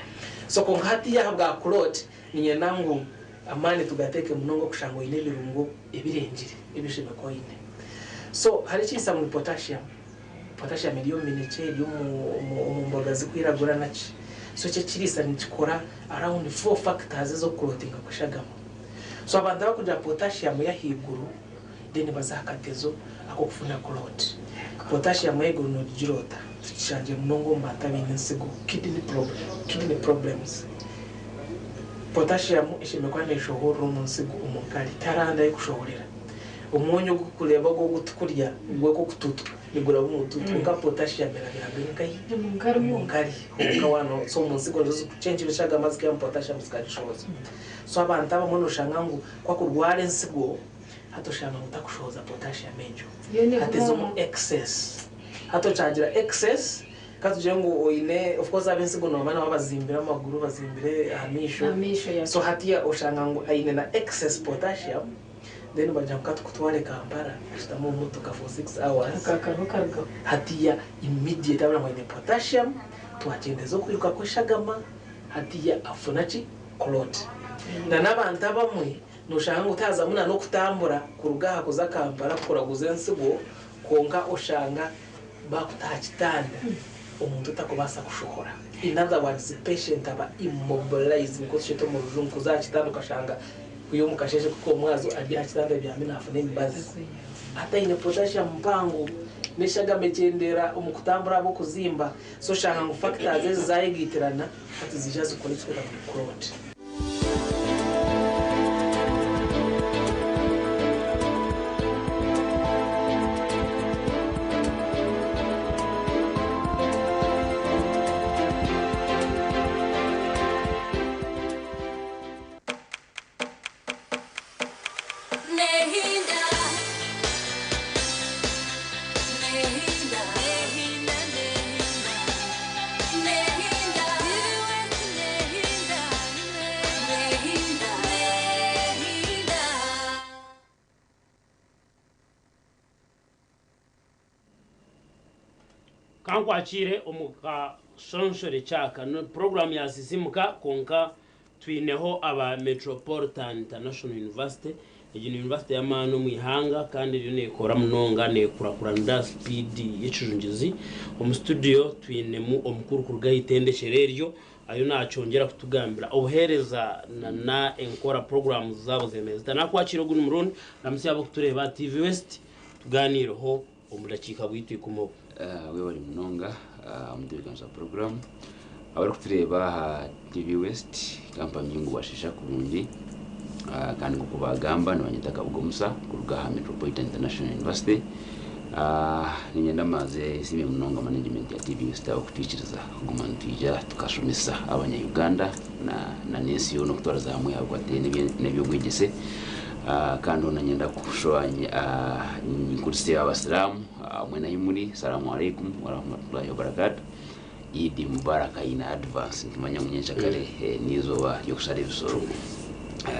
So konka hatiya aha bwa clot niinyenda ngu amaani tugateeke munonga okushanga oine ebirungo ebirengire ebishemekwa oine. So hariho ekiisa ngu ni potassium. Potassium eri omu minekye eri omu mboga zikwiragura naki. So ekyo ekiriisa nikikora around four factors ez'okuclotinga kw'eshagama. So abantu abakugira potassium y'ahaiguru then baza aha katezo ak'okufuna clot. Potassium y'ahaiguru nogigira ota? Tukishangire munonga omu bantu abaine ensigo, kidney problem, kidney problems. Potassium eshemereire kuba neshohorera omu nsigo omu nkari, tihariho ahandi ahu erikushohorera. Omwonyo ogu orikureeba ogu ogu tukurya gweka okututu niguraba omu tutu kwonka potassium erabiraga nkahi? Omu nkari. Kwonka waaba so omu nsigo nizo zikucencura eshagama zikaihamu potassium zikagishohoza. So abantu abamwe noshanga ngu ku akurwara ensigo hati oshanga ngu takushohoza potassium egyo. Hati eza omu excess. Hati okyagira excess katugire ngu oine of course ab'ensigo nobamanya nabo bazimbire amaguru bazimbire aha maisho. Amaisho ya. So hatiya oshanga ngu aine na excess potassium then bagira ngu katukutware Kampala ashutame omu motoka for 6 hours. Akakabi karugaho. Hatiya immediate abura ngu aine potassium twakyendeza okwiruka kw'eshagama hatiya afuna ki? Clot. Na n'abantu abamwe noshanga ngu tihazamu na n'okutambura kuruga aha kuza Kampala kuraguza ensigo kwonka oshanga bakuta aha kitanda omuntu otakubaasa kushohora. In other words patient aba immobilized nikwo tukyeta omu rujungu kuza aha kitanda okashanga kwiha omu kasheeshe kuhika omu mwazo ari aha kitanda abyami naafuna emibazi. Ataine potassium mpango n'eshagama ekyendeera omu kutambura ahabw'okuzimba so oshanga ngu factors ezi zayegaitirana hati ziija zikora ekitweta ngu ni clot. Nehinda, nehinda, nehinda, nehinda, nehinda, nehinda, nehinda. Kankwakire omu kashonshore kyaka puroguramu ya Sisimuka kwonka twineho aba Metropolitan International University. Egi ni yunivasite y'amaani omu ihanga kandi eriyo neekora munonga neekurakuranira aha sipiidi y'ekijungizi. Omu situdiyo twinemu omukuru kuruga aha itendekyero eryo ariyo naakyongyera kutugambira obuheereza na enkora puroguramu zaabo zemereire zita. Naakwakiira ogu ni murundi Ramutsya abarikutureeba aha TV West tugaaniireho omu dakiika bwaitu ikumi obu. Webare munonga omutebeekanisa wa puroguraamu. Abarikutureeba aha TV West kampamye ngu basheesha kurungi kandi nk'oku baagamba nibanyeta Kabuga Musa kuruga aha Metropolitan International University. Niinyenda mbanze nsiime munonga management ya TV West ahabw'okutwikiriza kuguma nitwija tukashomesa abanya Uganda na n'ensi yoona okutwariza hamwe aha bikwatiraine n'eby'obwegyese. Kandi hoona niinyenda kushuba nkurise abasiraamu mwena ahi muri, Salaamu Alaikum Warahmatullahi Wabarakatuh. Eid Mubarak in advance. Nitumanya ngu nyenkyakare n'eizooba ry'okushara ebisoro.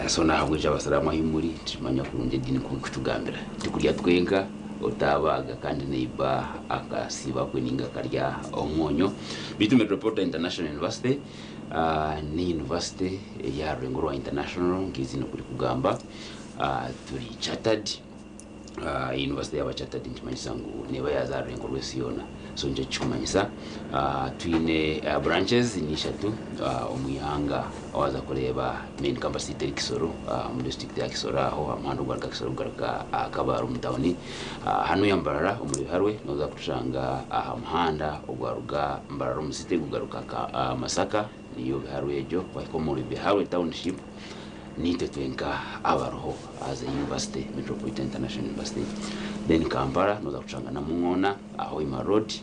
So n'ahabw'ekyo abasiraamu ahi muri nitumanya kurungi ediini ku erikutugambira. Tikurya twenka, otaabaaga kandi neiba akasiiba kwe ninga akarya omwonyo. Beitu Metropolitan International University ni yunivasite eri aha rurengo rwa international nk'eiziina oku rikugamba. Turi chartered. Yunivasite yaaba chartered nikimanyisa ngu neeba yaaza aha rurengo rw'ensi yoona. So nikyo kirikumanyisa. Twine branches ni ishatu omu ihanga. Waaza kureeba main campus yaitu eri Kisoro omu district ya Kisoro aho aha muhanda ogwaruga Kisoro kugaruka aha Kabale omu tawuni. Hanuya Mbarara omuri Biharwe nooza kutushanga aha muhanda ogwaruga Mbarara omu city gugaruka Masaka niyo Biharwe egyo. Wahika omuri Biharwe township niitwe twenka abariho as a university, Metropolitan International University. Then Kampala nooza kutushanga Namungoona aha Hoima road.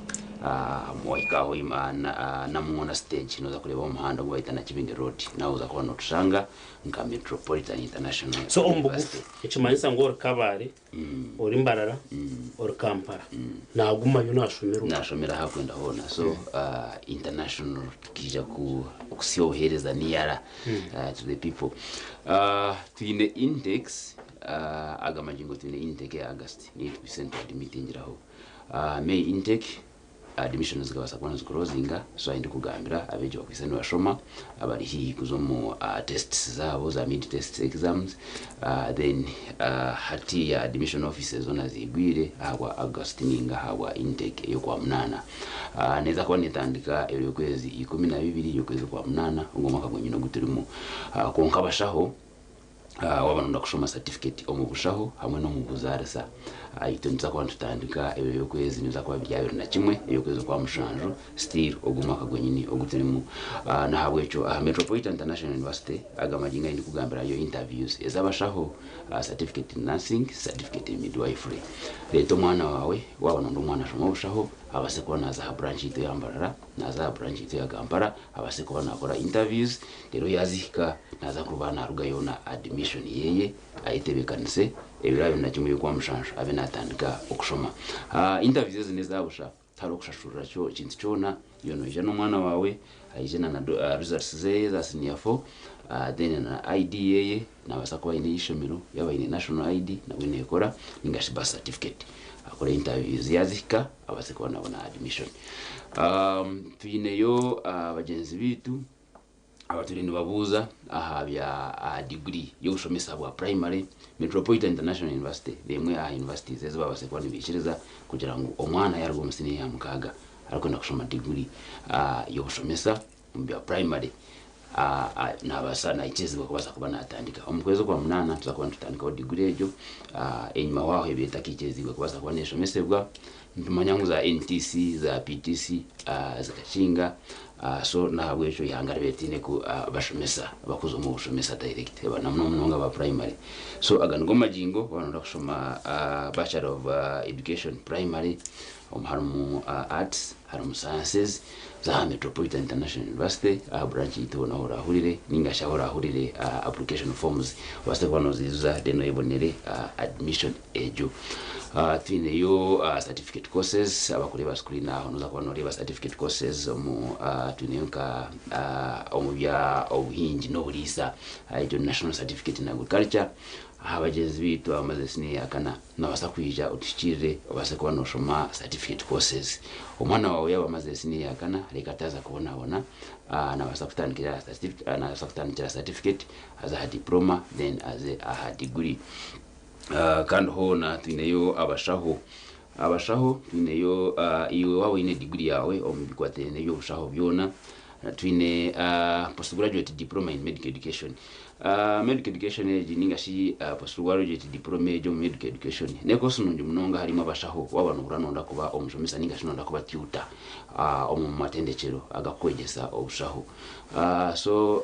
Wahika aho Namungoona stage noza kureeba omuhanda ogu bayeta Nakibinge road naho oza kuba notushanga nka Metropolitan International So omu University. bugufu nikimanyisa ngu ori Kabale, ori Mbarara, ori Kampala nagumayo nashomerwa. Nashomera ahu akwenda hoona so international tukaija kuhitsya obuheereza nearer to the people. Twine intakes aga magingo twine intake eya August niyo tukwitse nitu admittingiraho. May intake admissions zikabaasa kuba niziclosinga so ahi ndikugambira abeegi bakwitse nibashoma abari haihi kuza omu tests zaabo za mid test exams then hatiiya admission offices zoona ziigwire ahabwa August ninga ahabwa intake ey'okwamunaana. Neeza kuba netandika ebiro 12 y'okwezi kwa munaana ogu omwaka gwenyini ogu turimu. Kwonka abashaho Waaba nooyenda kushoma satifiketi omu bushaho hamwe n'omu buzaarisa, itwe nituza kuba nitutandika ebiro by'okwezi nibiza kuba biri 21 eby'okwezi okwa mushanju still ogu omwaka gwenyini ogu turimu. N'ahabw'ekyo aha Metropolitan International University aga magingo ahu ndikugambira hariyo interviews ez'abashaho, certificate in nursing, certificate in midwifery. Reeta omwana waawe waaba nooyenda omwana ashome obushaho abaase kuba naaza aha branch yaitu eya Mbarara, naaza aha branch yaitu eya Kampala abaase kuba naakora interviews reero yaazihika naaza kuba naarugayo na admission yeye ayetebeekanise ebiro 21 by'Okwamushanju abe naatandika okushoma. Interviews ezi n'eza busha tihariho kushashurira kintu kyona, iwe noija n'omwana waawe aije na results zeye za senior four then na ID yeye naabaasa kuba aine ey'eishomero yaaba aine national ID nabwo neekora ninga shi birth certificate akore interviews yaazihika abaase kuba naabona admission. Twineyo bagyenzi baitu abatwire nibabuuza aha bya diguri y'obushomesa bwa purayimare. Metropolitan International University n'emwe aha universities ezi babaasize kuba nibaikiriza kugira ngu omwana yaaruga omu siniya ya mukaaga arikwenda kushoma diguri y'obushomesa omu bya purayimare naabaasa naikirizibwa kubaasa kuba naatandika. Omu kwezi okwa munaana nituza kuba nitutandikaho diguri egyo. Enyima waaho ebaire etakaikirizibwe kubaasa kuba neeshomesebwa. Nitumanya ngu za NTC, za PTC zikakinga so n'ahabw'ekyo eihanga ribaire ritaine ku bashomesa abakuza omu bushomesa direct na muno munonga aba primary. So aga nigo magingo waaba nooyenda kushoma Bachelor of Education primary omu harimu Arts, harimu Sciences, za aha Metropolitan International University aha branch yaitu hoona ahu oraahurire ninga shi ahu oraahurire application forms obaase kuba nooziijuza then oyebonere admission egyo. Twineyo certificate courses abakureeba screen aho noza kuba noreeba certificate courses omu twineyo nka omu bya obuhingi n'oburiisa egyo ni national certificate in agriculture aha bagyenzi baitu abamaze siniya ya kana nobaasa kwija otuhikiirire obaase kuba noshoma certificate courses omwana waawe yaaba amazire siniya ya kana reka ataaza kubonabona nabaasa kutandikira nabaasa kutandikira certificate aze aha diploma then aze aha degree. Kandi hoona twineyo abashaho. Abashaho twineyo iwe waaba oine diguri yaawe omu bikwatiraine n'eby'obushaho byona, twine postgraduate diploma in medical education. Medical education egi ninga shi postgraduate diploma egi omu medical education n'ekoosi nungi munonga ahari imwe abashaho waaba nohurira noyenda kuba omushomesa ninga shi noyenda kuba tutor omu matendekyero agakukwegyesa obushaho. So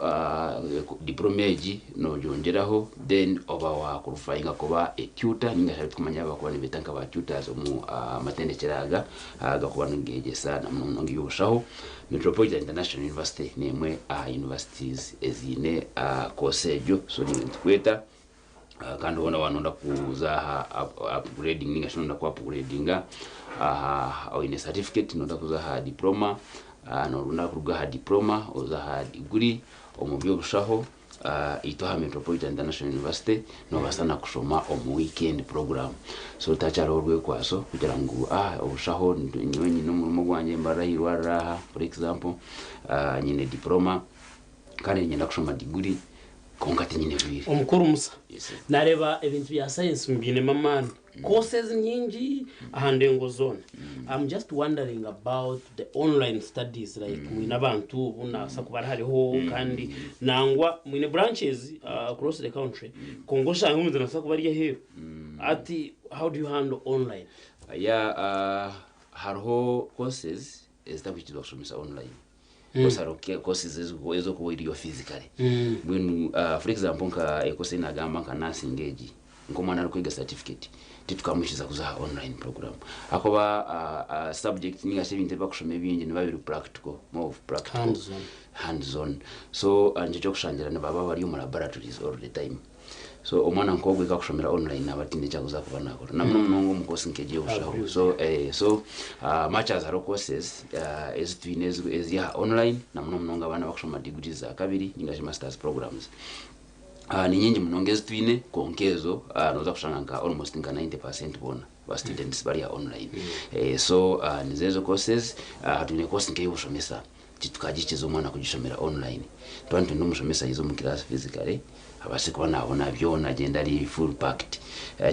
diploma egi nogyongyeraho then oba wa qualifyinga kuba a tutor ninga shi abitkumanya abakuba nibeeta nka ba tutors omu matendekyero aga agakuba nigegyesa na muno munonga eby'obushaho. Metropolitan International University n'emwe aha universities eziine course egyo so nitukweta kandi hoona waaba noyenda kuza aha upgrading ninga shi noyenda ku upgradinga aha oine certificate noyenda kuza aha diploma noyenda kuruga aha diploma oze aha degree omu by'obushaho itwe aha Metropolitan International University nobaasa na kushoma omu weekend program so takyariho orwekwaso kugira ngu obushaho nyowe nyine omurimo gwangye mbarira ah'eirwariro aha for example nyine diploma kandi niinyenda kushoma degree kwonka tinyine bwire. Omukuru Musa, Nareeba ebintu bya sayensi mbiinemu amaani, courses nyingi aha ndengo zoona. I'm just wondering about the online studies like mwine abantu obu nabaasa kuba hariho kandi nangwa mwine branches across the country kwonka oshange omuntu nabaasa kuba ari aheeru. Ati how do you handle online? Yeah, hariho courses ezitarikwikirizibwa kushomesa online. Course hariho courses ez'okuba oriyo physically. Mbwenu for example nka ekourse ei nagamba nka nursing egi. Nk'omwana arikwega certificate titukamwikiza kuza aha online program ahakuba subject ninga shi ebintu ebi bakushoma ebingi nibiba biri practical, more of practical. Hands on. Hands on. So nikyo kyokushangira nibaba bari omu laboratories all the time. So omwana nk'ogwe ku akushomera online naaba ataine eki akuza kuba naakora. Na muno munonga omu course nk'egi ey'obushaho. So so much as hariho courses ezi twine eziri aha online na muno munonga abaana abakushoma degrees za kabiri ninga shi masters programs. Ni nyingi munonga ezi twine kwonka ezo nooza kushanga nka almost nka 90% boona ba students bari aha online. So nizo ezo courses. Twine course nk'ey'obushomesa titukagikiza omwana kugishomera online. Nituba nitwenda omushomesa aije omu class physically abaase kuba naabona byona agyende ari full packed.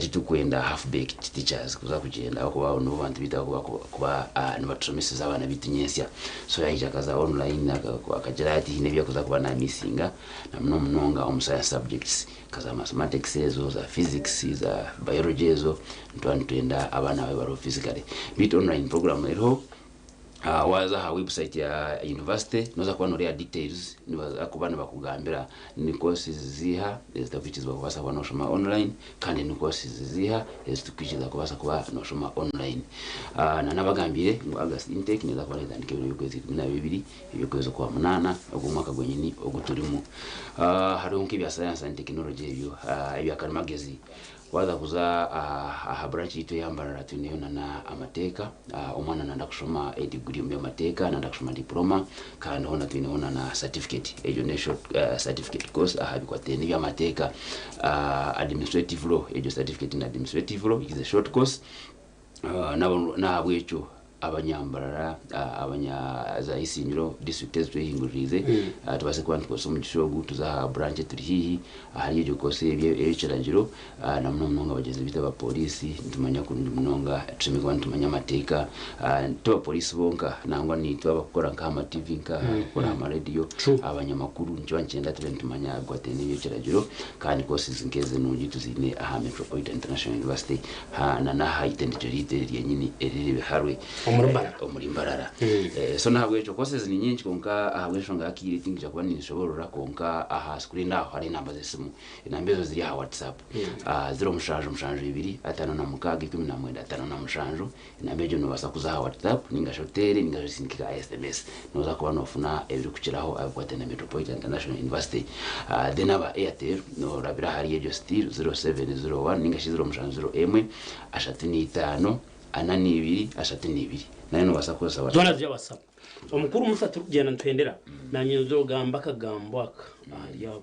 Titurikwenda half baked teachers kuza kugyenda ahabw'okuba abo nibo bantu beitu abarikuba nibatushomeseza abaana beitu nyentsya. So yaija akaza online akagira ati haine ebi arikuza kuba namisinga na muno munonga omu science subjects nka za mathematics ezo, za physics, za biology ezo nituba nitwenda abaana babe bariho physically. Beitu online program eriho. Waaza aha website ya university nooza kuba nooreeba details nibaza kuba nibakugambira ni courses ziiha ezitarikwikirizibwa kubaasa kuba nooshoma online kandi ni courses ziiha eziturikwikiriza kubaasa kuba nooshoma online. Nanabagambiire ngu August intake neeza kuba neetandika ebiro by'okwezi 12 eby'okwezi okwa munaana ogw'omwaka gwenyini ogu turimu. Hariho nk'ebya science and technology ebyo ebya karimagezi. Waaza kuza aha branch yaitu eya Mbarara twineyo na amateeka. Omwana nayenda kushoma ediguri omu by'amateeka, nayenda kushoma diploma kandi hoona twineho na certificate. Egyo ne short certificate course aha bikwatiraine n'eby'amateeka. Administrative law, egyo certificate in administrative law is a short course. N'ahabw'ekyo Abanyambarara, abanya za Isingiro district ezitwehinguririize tubaase kuba nitukozesa omugisha ogu tuze aha branch eturi haihi ahari egyo course ey'ekiragiro na muno munonga bagyenzi baitu aba police nitumanya kurungi munonga tushemereire kuba nitumanya amateeka ti ba police bonka nangwa naitwe abakukora nka aha ma TV nka aha abakukora aha ma radio abanyamakuru nikiba nikyenda tube nitumanya ebikwatiraine n'eby'ekiragiro kandi courses nk'ezi enungi tuziine aha Metropolitan International University. Na n'aha itendekyero ryaitu eri ryenyini eriri Biharwe Omuri Mbarara. Omuri Mbarara. So n'ahabw'ekyo courses ni nyingi kwonka ahabw'enshonga y'akaire tinkwija kuba ninshoborora kwonka aha screen aho hariho enamba z'esimu. Enamba ezo ziri aha WhatsApp. 07 7 56 19 57. Enamba egyo noobaasa kuza aha WhatsApp ninga shi oteere ninga shi osindike ka SMS. Nooza kuba noofuna ebirikukiraho aha bikwatiraine na Metropolitan International University. Then aba Airtel noorabira ahari egyo still 0701 ninga shi 0701 35 42 32 nayo noobaasa kukozesa Zoona WhatsApp. ziri aha WhatsApp. Omukuru Musa turikugyenda nituhendera, naanye nzogamba akagambo aka ahari abo.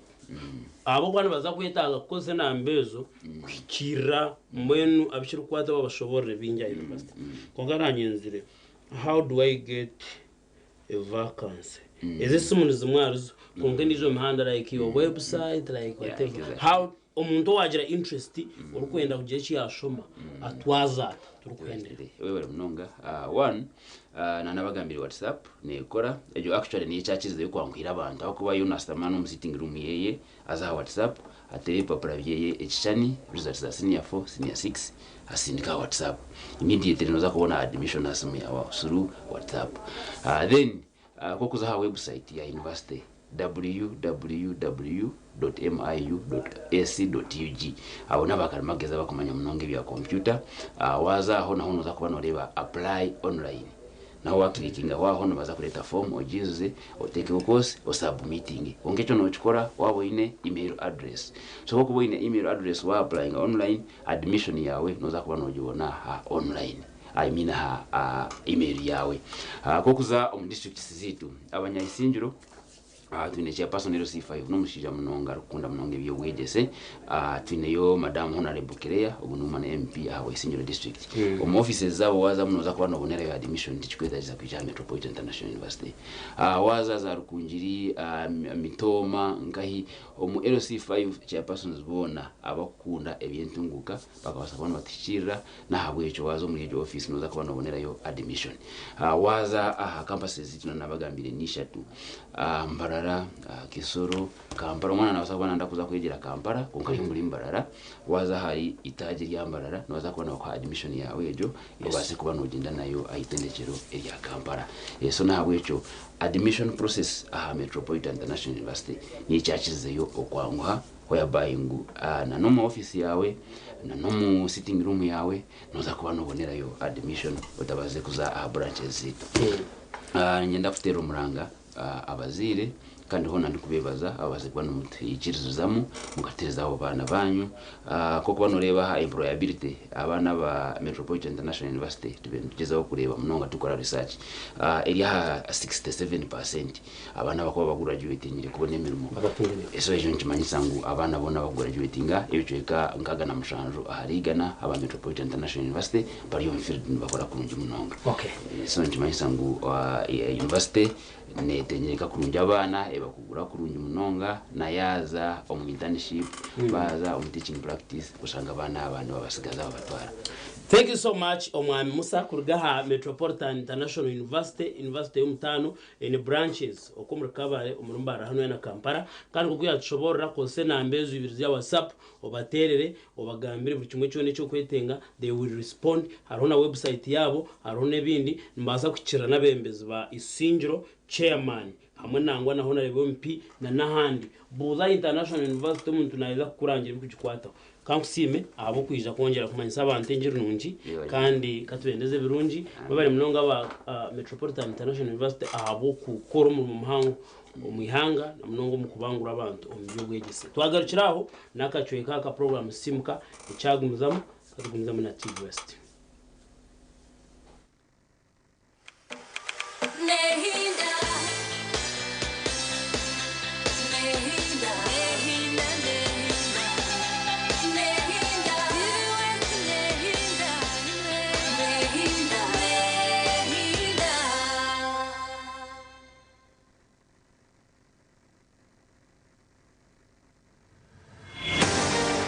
Ahabw'okuba nibaza kwetaaga kukozesa enamba ezo kuhikiirira mbwenu abu kirikukwata babashoboorore bingi aha yunivasite. Kwonka naanye nzire, how do I get a vacancy? Ezi esimu ni zimwe aharizo, kwonka endiijo mihanda like your website like whatever. How omuntu owaagira interest orikwenda kugira eki yaashoma atwaze ata? Turikuhendera. Webare munonga. One, Nanabagambire WhatsApp nekora, egyo actually niyo ekyakirizeyo kwanguhira abantu ahabw'okuba yo nasitama n'omu sitting room yeye aze aha WhatsApp ateere ebipapura byeye ekishushani, results za senior four, senior six asindike aha WhatsApp immediately noza kubona admission aha simu yaawe aho through WhatsApp. Then k'okuza aha website ya university www. Dot miu. Dot ac. Dot ug. Abo n'abakarimagezi abakumanya munonga ebya kompyuta. Waaza aho naho nooza kuba nooreeba Apply Online. Naho waakirikingaho aho nibaza kureeta foomu ogiijuze, oteekeho course, osabumitinge. Kwonka ekyo nookikora waaba oine email address. So ku orikuba oine email address waapurayinga online, admission yaawe nooza kuba noogibona aha online. I mean aha email yaawe. Ku orikuza omu districts zaitu, Abanyaisingiro, Twine Chairperson LC5 n'omushaija munonga arikukunda munonga eby'obwegyese. Twineyo Madam Honourable Claire, ogu ni Woman MP aha Bweisingiro District. Omu offices zaabo waazamu nooza kuba noobonerayo admission tikikwetaagisa kwija aha Metropolitan International University. Waaza za Rukungiri, Mitooma, nkahi, omu LC5 Chairpersons boona abakukunda eby'entunguuka bakabaasa kuba nibatuhikiirira n'ahabw'ekyo waaza omuri egyo ofiisi nooza kuba noobonerayo admission. Waaza aha campuses zaitu nanabagambiire ni ishatu, Mbarara, Kisoro, Kampala. Omwana naabaasa kuba nayenda kuza kwegyera Kampala kwonka ari omuri Mbarara. Waaza ahari itaagi erya Mbarara nibaza kuba nibakuha admission yaawe egyo obaase kuba noogyenda nayo aha itendekyero erya Kampala. So n'ahabw'ekyo admission process aha Metropolitan International University niyo ekyakirizeyo okwanguha. Whereby ngu na n'omu office yawe, na n'omu sitting room yawe, noza kuba nobonerayo admission otabaze kuza aha branches zitu. Niinyenda kuteera omuranga abazaire kandi hoona ndikubeebaza ababaase kuba nimutwikiririzamu mukatereeza abo baana baanyu. Nk'okuba nooreeba aha employability, abaana aba Metropolitan International University tubaire nitugyezaho kureeba munonga tukora research, eri aha 67% abaana abakuba bagurajuwetingire kubona emirimo. So ekyo nikimanyisa ngu abaana boona abakugurajuwetinga ebicweka 67 ahari igana aba Metropolitan International University bari omu field nibakora kurungi munonga. So nikimanyisa ngu university neetengyeka kurungi abaana, ebakugura kurungi munonga, na yaaza omu internship, baaza omu teaching practice, oshanga abaana aba nibabasigaza babatwara. Thank you so much Omwami Musa kuruga aha Metropolitan International University, University y'omutaano eine branches okwo omuri Kabale, omuri Mbarara hanuya na Kampala. Kandi nk'oku yatushoboorora kozesa enamba ezo ibiri za WhatsApp obateerere obagambire buri kimwe kyona eki okwetenga they will respond. Hariho na website yaabo, hariho n'ebindi. Nimubaasa kuhikirira n'abeebembezi ba Isingiro, chairman hamwe nangwa na Honarebo MP na n'ahandi. Buuza aha International University omuntu naija kukurangira ebirikugikwataho. Ka nkusiime ahabw'okwija kwongyera kumanyisa abantu engiri nungi kandi ka tubendeze ebirungi. Mwebare munonga aba Metropolitan International University ahabw'okukora omurimo muhango omu ihanga na munonga omu kubangura abantu omu by'obwegyese. Twagarukira aho n'akacweka aka puroguraamu Simuka ekyagumizamu katugumizamu na TV West.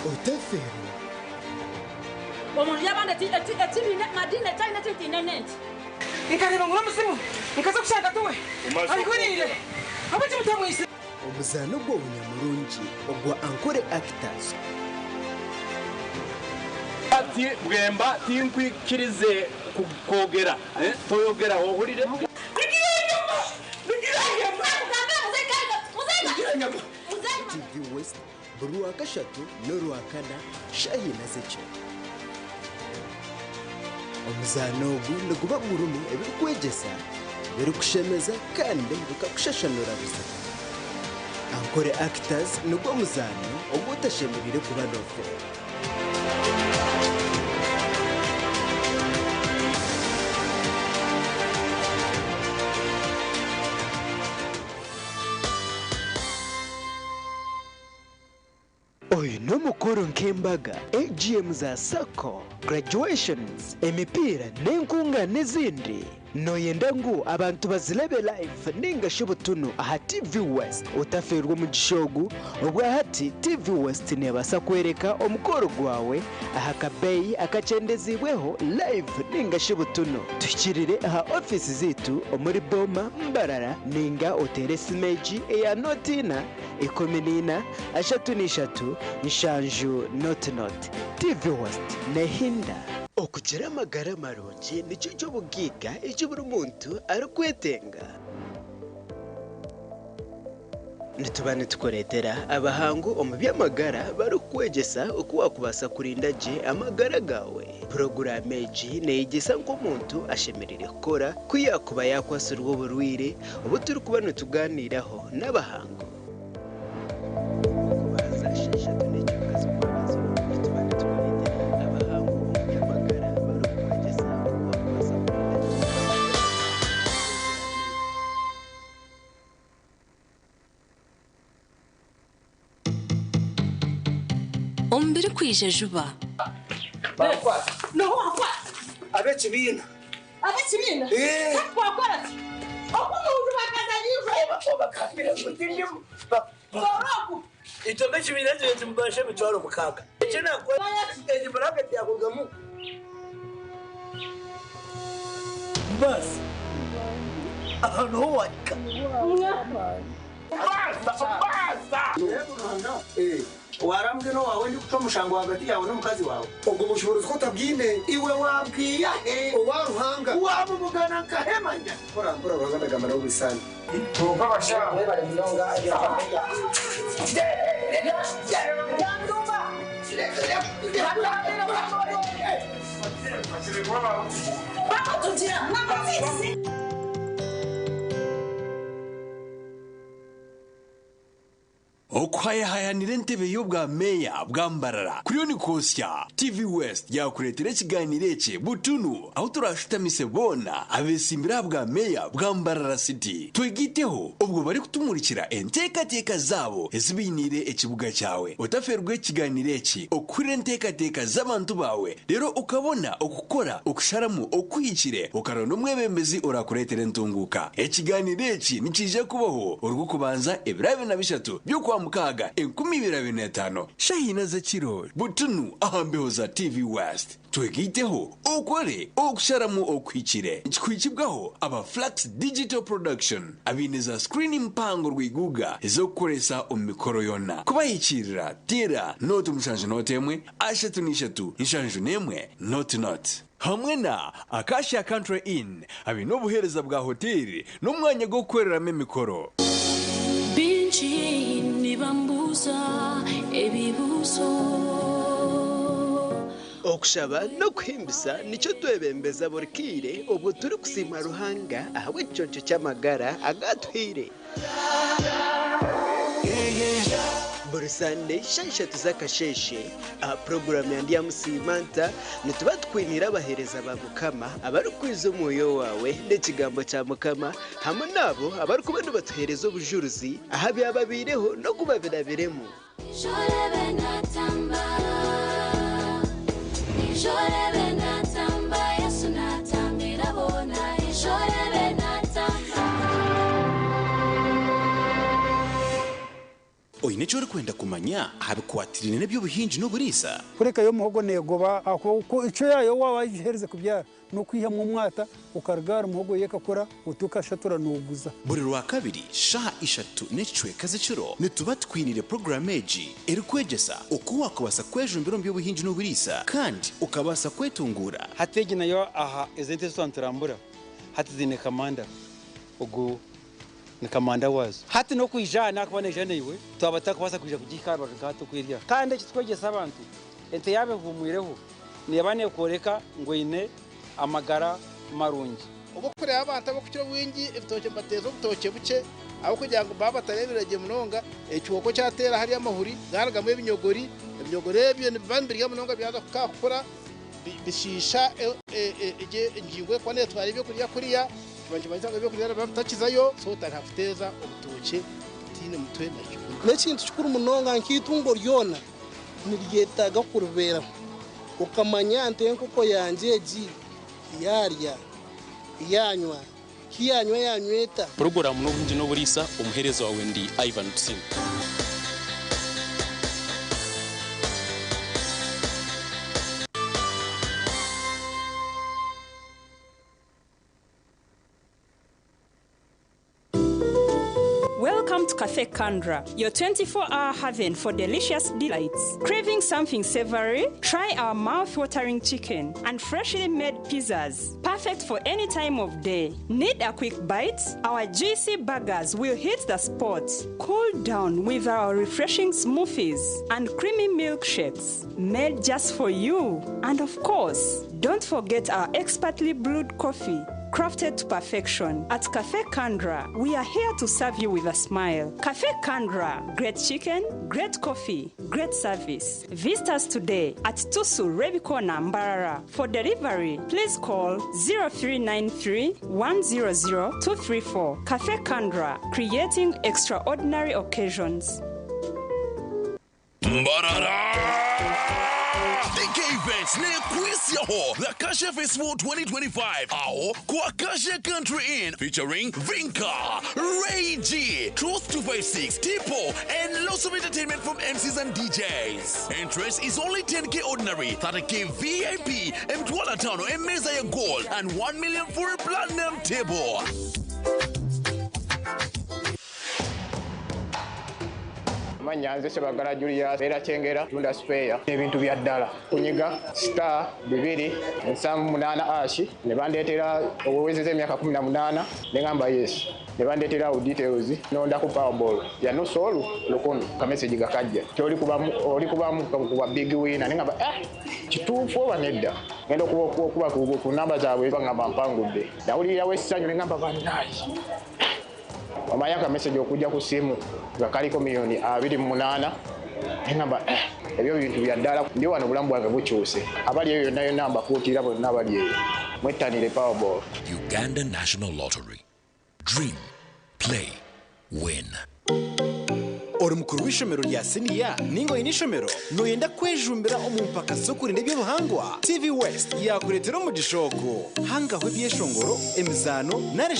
Otafeerwa. Omu nju y'abandi ekibiina madiini ekyalina ekitiine n'enki. Nkareeba ngu n'omuzimu, nkaza kushanga tiwe ahuriire. Ahabw'enki mutamwitsire? Omuzaano gw'obunyamurungi ogwa Ankole Actors. Ati, Bwemba tinkwikirize kwogera. Toyogera, ohurire? TV West buri Rwakashatu n'Orwakana shaaha ina z'ekiro. Omuzaano ogu niguba gurimu ebirikwegyesa, ebirikushemeza kandi bikakushashanura buzima. Ankole Actors nigwo muzaano ogu otashemereire kuba noofeerwa. Oyu n'omukoro nk'embaga, AGM za sacco, graduations, emipiira n'enkungaana ezindi. Nooyenda ngu abantu bazirebe live ninga shi butunu aha TV West? Otafeerwa omugisha ogu, obwahati TV West neebaasa kworeka omukoro gwawe aha kabeeyi akakyendeziibweho live ninga shi butunu. Tuhikirire aha ofiisi zaitu omuri Boma, Mbarara ninga oteere esimu egi eya nooti ina, 14, 33, 7 nooti nooti. TV West neehinda. Okugira amagara marungi nikyo ky'obugaiga eki buri muntu arikwetenga. Nituba nitukureetera abahangu omu by'amagara barikukwegyesa oku waakubaasa kurinda gye amagara gaawe. Puroguraamu egi neeyegyesa nk'omuntu ashemereire kukora ku yaakuba yaakwatsirwe oburwaire obu turikuba nitugaaniiraho n'abahangu. Omu birikwija juba. Ab'ekibiina. Ab'ekibiina? Eh. Hati twakora ki? Oku omuntu bakazanyirwe. Bakambira ngu tindimu. Soroku. Itwe ab'ekibiina ekyo nitumubasha 60,000. Eki naakora egi buraketi yakurugamu. Baasi aha niho waahika. Warambwe n'owaawe ndikucwa omushango ahagati yaawe n'omukazi waawe. Obwo bushoboorozi ku otabwine. Iwe waabwiha he? Owa Ruhanga. Waabubugana nkahe manya? Mpora mpora Ruhanga nagamba nabo buri saana. Mwebare munonga ebya. Okuhayahayanira entebe y'obwa meeya bwa Mbarara kuriyo nikwosya, TV West yakureetera ekiganiro eki butunu ahu turashutamise boona abetsimbire aha bwa meeya bwa Mbarara City twegaiteho obwo barikutumurikira enteekateeka zaabo ezi bainiire ekibuga kyawe. Otaferwa ekiganiro eki okuhurira enteekateeka z'abantu baawe reero okabona okukora okusharamu okuhikire okaronda omwebembezi orakureetera entunguuka. Ekiganiro eki nikiija kubaho Orwokubanza ebiro 23 by'Okwamukaaga 2025, shaaha ina z'ekiro butunu aha mbeho za TV West. Twegaiteho okore okusharamu okuhikire. Nikikuhikibwaho aba Flux Digital Production abaine za screen mpango rwiguga ez'okukoresa omu mikoro yoona. Kubahikiirira teera nooti mushanju nooti emwe ashatu n'ishatu nshanju n'emwe nooti nooti. Hamwe na Acacia Country Inn abaine obuheereza bwa hoteeri n'omwanya gw'okukoreramu emikoro. Baingi nibambuuza ebibuuzo. Okushaba n'okuhimbisa nikyo twebembeza buri kaire obwo turikusiima Ruhanga ahabw'ekiconco ky'amagara agu atuhaire. Buri Sande shaaha ishatu z'akasheeshe aha puroguraamu ya Ndyamusiima Nta, nituba tukwiniire abaheereza ba Mukama abarikwiza omwoyo waawe n'ekigambo kya Mukama hamwe n'abo abarikuba nibatuheereza obujurizi aha byababaireho n'oku babirabiremu. Oine eki orikwenda kumanya aha bikwatiraine n'eby'obuhingi n'oburiisa? Kureka yo omuhogo neegoba ahakuba icwe yaayo waaba wagiherize kubyara n'okwihamu omwata okaruga ahari muhogo yo ekakura oti okashatura nooguza. Buri Rwakabiri shaaha ishatu n'ekicweka z'ekiro nituba tukwiniire puroguraamu egi erikwegyesa oku waakubaasa kwejumbira omu by'obuhingi n'oburiisa kandi okabaasa kwetunguura. Hati egi nayo aha ezi ente ezi twaniturambura hati ziine kamanda ogu ni kamanda waazo. Hati n'okwija aha naakuba naija naiwe twaba tutakubaasa kwija kugihika aha rubaju nka tukwirya. Kandi eki tukwegyesa abantu, ente yaaba ehuumwireho neeba neekworeka ngu eine amagara marungi. Obu okureeba abantu abarikukira obwingi ebitookye nibateeza obutookye bukye ahabw'okugira ngu baaba batareebire gye munonga, ekihooko kyateera hariya amahuri garugamu ebinyogori, ebinyogori ebyo nibiba nibirya munonga byaza kukura bishiisha engingo erikuba neetwara ebyokurya kuriya, kiba nikimanyisa ngu ebyokurya nibiba bitakizayo, so otandika kuteeza obutookye butaine mutwe na kibunu. N'ekintu kikuru munonga nk'eitungo ryona niryetaaga kuribeeraho okamanya nti enkoko yangye egi yaarya, yaanywa, ku yaanywa yaanywa eta? Puroguraamu n'obuhingi n'oburiisa, omuheereza waawe ndi Ivan Tusiime. Welcome to Cafe Kandra, your 24 hour haven for delicious delights. Craving something savory? Try our mouth watering chicken and freshly made pizzas. Perfect for any time of day. Need a quick bite? Our juicy burgers will hit the spot. Cool down with our refreshing smoothies and creamy milkshakes made just for you. And of course, don't forget our expertly brewed coffee crafted to perfection. At Cafe Kandra, we are here to serve you with a smile. Cafe Kandra, great chicken, great coffee, great service. Visit us today at Tusu Rebikona Mbarara. For delivery, please call 0393 100 234. Cafe Kandra, creating extraordinary occasions. Mbarara! DK Events nekwisiaho the Acacia Festival 2025 aho ku Acacia Country Inn featuring Vinka, Ray G, Truth 256, Tipo, and lots of entertainment from MCs and DJs. Entrance is only 10k ordinary, 30k VIP, Mtwala Tano, and Mesa ya Gold, and 1 million for a platinum table. Amannya nze Ssebaggala Julius era Kyengera tunda spare ebintu bya ddala kunyiga star 278 ash ne bandeetera owezeza emyaka 18 ne ngamba yes ne bandeetera awo details nondaku powerball ya nusu olu 1000 kamessage gakajja ti oli kubamu kuba big winner ne ngamba eh kituufu oba nedda ngenda okuba ku namba zaabwe bangamba mpangudde nawulirirawo essanyu ne ngamba bannaayi omanyi akamessage okujja ku ssimu nga kaliko 28 miliyoni neŋamba eh, ebyo bintu bya ddala ndi wano obulamu bwange bukyuse abali eyo yonna yonna mbakuutira bonna abali eyo mwettanire powerball. Uganda National Lottery. Dream, play, win. Ori mukuru w'ishomero rya siniya ninga oine ishomero noyenda kwejumbira omu mpaka z'okurinda ebyobuhangwa, TV West yakureetera omugisha ogu hangaho ebyeshongoro, emizaano nari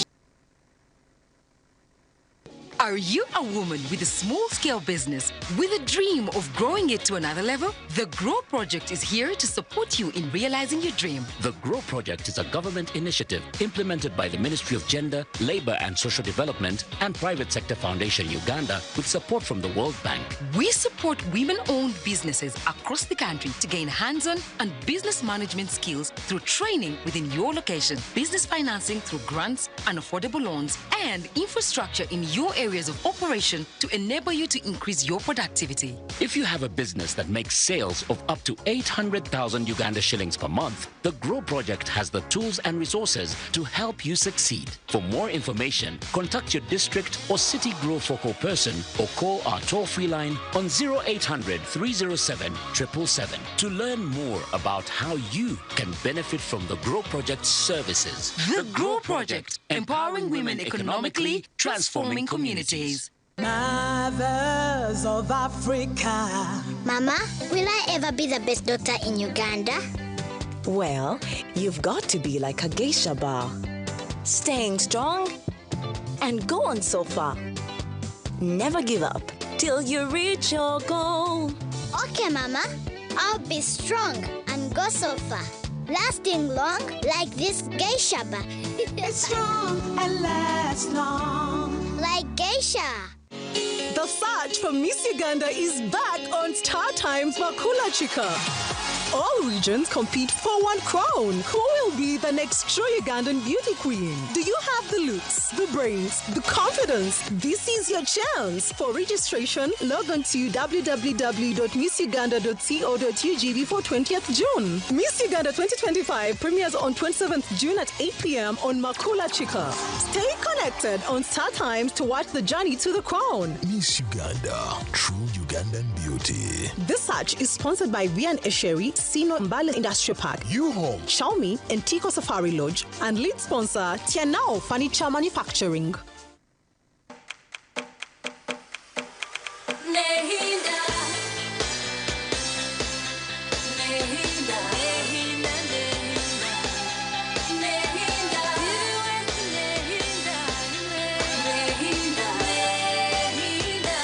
Are you a woman with a small scale business with a dream of growing it to another level? The Grow Project is here to support you in realizing your dream. The GROW Project is a government initiative implemented by the Ministry of Gender, Labor and Social Development and Private Sector Foundation Uganda with support from the World Bank. We support women owned businesses across the country to gain hands on and business management skills through training within your location, business financing through grants and affordable loans, and infrastructure in your areas of operation to enable you to increase your productivity. If you have a business that makes sales of up to 800,000 Uganda shillings per month, the GROW Project has the tools and resources to help you succeed. For more information, contact your district or city GROW focal person or call our toll-free line on 0800 307 777 to learn more about how you can benefit from the GROW Project's services. The GROW Project, empowering women economically, transforming communities. Mothers of Africa. Mama, will I ever be the best doctor in Uganda? Well, you've got to be like a geisha bar. Staying strong and go on so far. Never give up till you reach your goal. Okay, Mama. I'll be strong and go so far. Lasting long like this geisha bar. It's strong and lasts long. Like geisha. The search for Miss Uganda is back on Star Times Makula Chica. All regions compete for one crown. Who will be the next true Ugandan beauty queen? Do you have the looks, the brains, the confidence? This is your chance. For registration, log on to www.missuganda.co.ug before 20th June. Miss Uganda 2025 premieres on 27th June at 8 p.m. on Makula Chica. Stay connected on Star Times to watch the journey to the crown. Miss Uganda, true Ugandan beauty. This search is sponsored by Vian Esheri, Sino Mbale Industrial Park, U-Home, Xiaomi, and Tico Safari Lodge, and lead sponsor Tianao Furniture Manufacturing. Nehinda. Nehinda. Nehinda. Nehinda. Nehinda. Nehinda. Nehinda.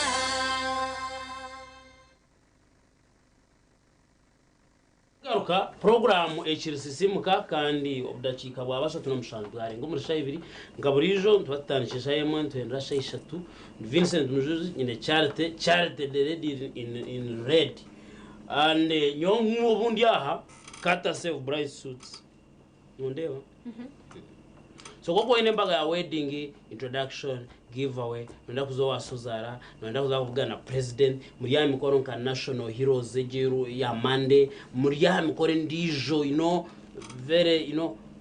Garuka porogaramu ekirisisimuka kandi obudakiika bwa 37 bwarenga omuri shaaha 2 nka buriijo nituba tutandikire shaaha 1 nituhendera shaaha 3. Vincent Mujuzi nyine Charity, Charity the lady in red, and nyowe nk'obundi aha courtesy of Bright Suits nondeeba. So koko oine embaga ya wedding, introduction, giveaway, noyenda kuza owa Suzara, noyenda kuza kuvugana na president muri ya mikoro nka National Heroes egiru ya Monday, muri ya mikoro endiijo, very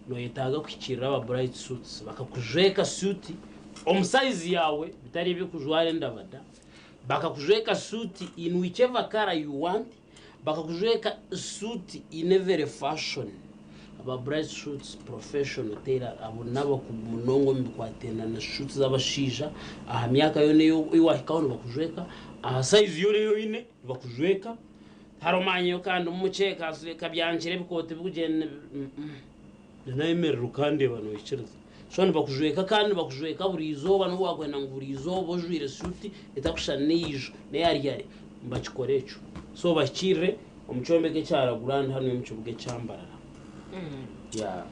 noyetaaga kuhikirira aba Bright Suits bakakujweka suit omu size yawe, bitari ebikujwara endabada, bakakujweka suit in whichever color you want, bakakujweka suit in every fashion. Aba Bright Suits professional tailor abo n'abakugu munonga omu bikwatene na suits z'abashaija aha myaka yoona ei wahikaho nibakujweka, aha size yoona ei oine nibakujweka. Hariho kandi omukyeka kabyankire ebikooti bikugyenda nayemerera ukandeeba noikiriza. So nibakujweka kandi nibakujweka buri izooba, n'obu wakwenda ngu buri izooba ojwire suuti etakushushana n'eijo n'eyaryari, nibakikora ekyo. So bahikirire omu kyombeko ekyaragurandi hanu omu kibuga ekyambarara. Yeah.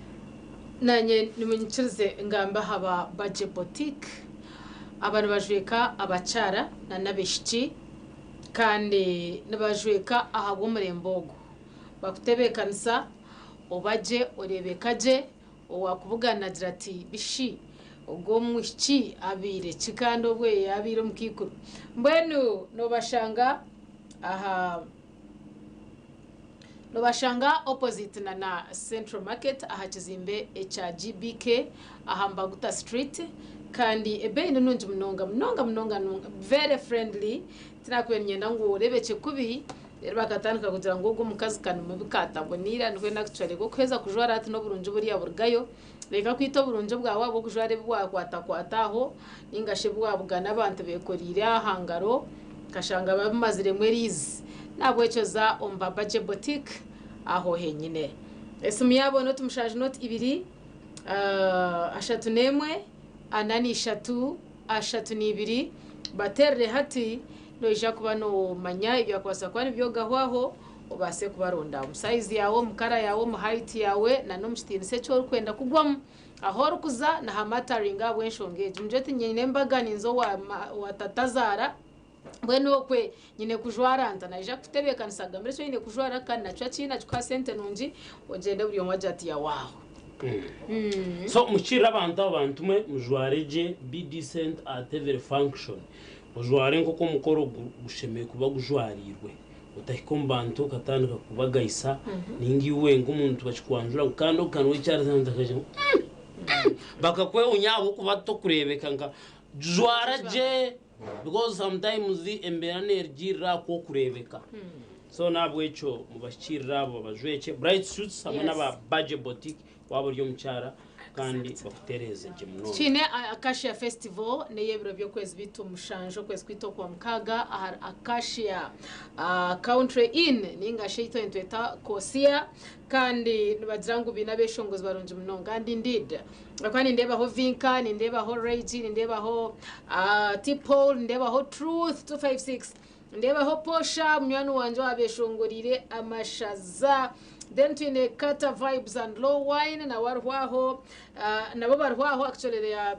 Nanye nimunyikirize ngamba haba Baje Boutique, abantu bajweka abakyara na n'abaishiki. Kandi nibajweka ahabw'omurembe ogu. Bakutebeekanisa oba gye, oreebeka gye, owaakubugana agira ati, Bishi, ogu omwishiki abaire ki kandi obwo yaabaire omukaikuru? Mbwenu noobashanga aha Nobashanga opposite na na Central Market aha kizimbe ekya GBK aha Mbaguta Street kandi ebeeyi ni nungi munonga munonga munonga very friendly tinakubaire niinyenda ngu orebekye kubi reero bakatandika kugira ngu ogu omukazi ka nimubi kataboniire ndikwenda kucwa okuheza kujwara hati n'oburungi buriya burugayo reka kwita oburungi bwawe ahabw'okujwara ebi wakwatakwata aho ninga shi ebi wabugana abantu bekoreire aha ngaro Nkashanga babimaziremu eriizi. Nahabwekyo za omu Babaje Boutique aho henyine. Esimu yaabo noti mushanju noti ibiri, 31 43 32. Bateerere hati noija kuba nomanya ebyakubaasa kuba nibyogaho aho obaase kubaronda omu sayizi yaawe, omu kara yaawe, omu hayiti yaawe na n'omu kitiinisa eki orikwenda kugwamu. Ahu orikuza nihamataringa ahabw'enshonga egi. Mugire oti nyine embaga ninza owa tatazaara mbwenu okwe nyine kujwara nta? Naija kukutebeekanisa akugambire eki oine kujwara kandi nakyo akiine akikuha sente nungi ogyende buri omwe agire ati yawaaho. So mukirire abantu abo bantu mwe mujware gye be decent at every function ojware nk'oku omukoro gushemereire kuba gujwariirwe. Otahika omu bantu okatandika kubagaisa ninga iwe nk'omuntu bakikwanjura ngu kandi ogu ka niwe Charles akaija ngu mm, mm, bakakwewunya ahabw'okuba tokureebeka nka jwara gye because sometimes embeera neerugiirira aha ku orikureebeka. So n'ahabw'ekyo mubahikiirire abo babajwekye. Bright Suits hamwe n'aba Baje Boutique Waaba ori omukyara kandi bakutereeze gye munonga. Twine Acacia Festival n'ey'ebiro by'okwezi bitu mushanju okwezi kwitu okwa mukaaga ahari Acacia Country Inn ninga shi ei twena nitweta Kosia kandi nibagira ngu baine abeshongozi barungi munonga and indeed ahakuba nindeebaho Vinka, nindeebaho Ray G, nindeebaho T-Paul, nindeebaho Truth 256 Ndeebaho Portia munywani wangye owabeeshongoriire amashaza. Then twine Carter Vibes and Low Wine nawe ariho aho. Nabo bariho aho actually they are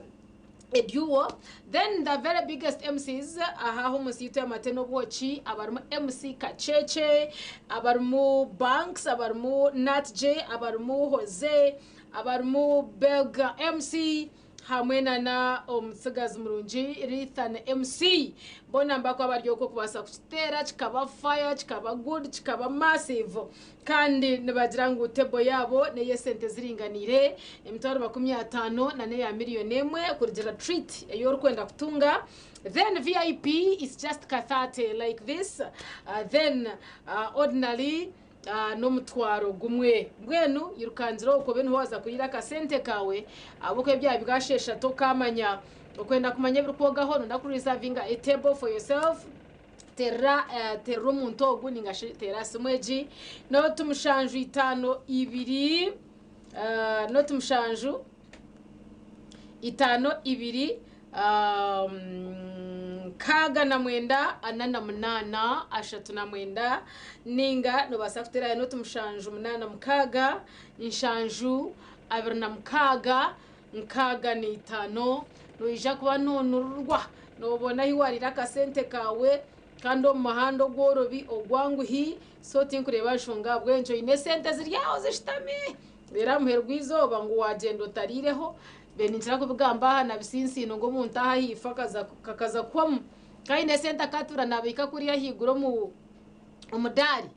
a duo. Then the very biggest MCs aha aho omu nsi yaitu y'amate n'obwoki abarimu MC Kacheche, abarimu Banks, abarimu Nat J, abarimu Jose, abarimu Belga MC. hamwe na na omutsigazi murungi Rithan MC boona nibakuba bari okwo kubaasa kukiteera kikaba fire kikaba good kikaba massive kandi nibagira ngu table yaabo n'ey'esente ziringaniire emitwaro 50 na n'eya miriyoni emwe kurugiirira treat ei orikwenda kutunga then VIP is just ka 30 like this then ordinary N'omutwaro gumwe. Mbwenu irukangira okwo obe niho waaza kuriira akasente kaawe, ahabw'okuba ebyaba bwasheesha tokaamanya. Okwenda kumanya ebirikwogaho, nooyenda ku reservinga a table for yourself, terera terera omuntu ogu nainga shi teera aha simu egi, nooti mushanju itaano ibiri, nooti mushanju itaano ibiri, 69 48 39 ninga nobaasa kuteera noti mushanju munaana mukaaga nshanju abiri na mukaaga nkaaga na itaano noija kuba nonururwa nobona ahi wariira akasente kaawe kandi omu muhanda ogworobi ogwanguhi so tinkureeba nshonga ahabw'enki oine esente ziri aho zishutami reero aha muheru gw'eizooba ngu wagyenda otariireho Mbwenu ninkira kubigamba aha na bisinsiino ngu omuntu aha ahaifo kakaza kuhwamu ka aine esente akatuura naabiika kuriya ahaiguru omu omudaari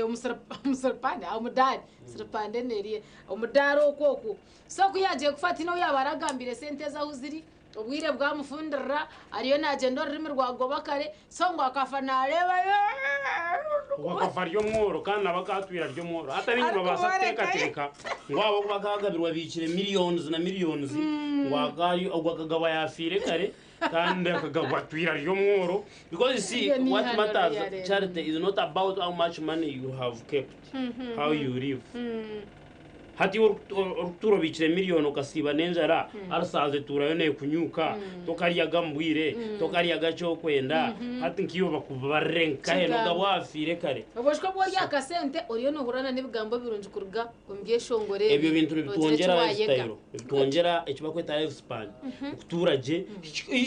omusiripande omudaari siripande neeriya omudaari okwo okwo so ku yaagiire kufa tihaine ou yaaba aragambiire esente ezi ahu ziri obwire bwamufundirira ariyo naagyenda orurimi rwagoba kare so ngu akafa naareeba Ogwo akafa ari omworo kandi nawe akaatwire ari omworo. Hati abaingi nibabaasa kuteekateeka ngu ahabw'okuba akaagabirwa abiikire millions na millions ngu ogwo akagabwa yaafiire kare kandi akagabwa atwire ari omworo. Because you see, Eryo what n'eihano matters, rya reero. Charity, is not about how much money you have kept, how you live. Hati iwe orikutuura obiikire miriyoni okasiiba n'enjara, arisaza etuurayo neekunyuuka, tokaryaga mu bwire, tokaryaga ki orikwenda, hati nkaiwe bakubarire nkahe Kigambo. n'ogaba waafiire kare. Obwo obu ori aha kasente oriyo noohurira na n'ebigambo birungi kuruga omu byeshongoro ebi, Ebyo bintu noogira eki nibitwongyera waayega. lifestyle, nibitwongyera eki barikweta life span, okutuura gye.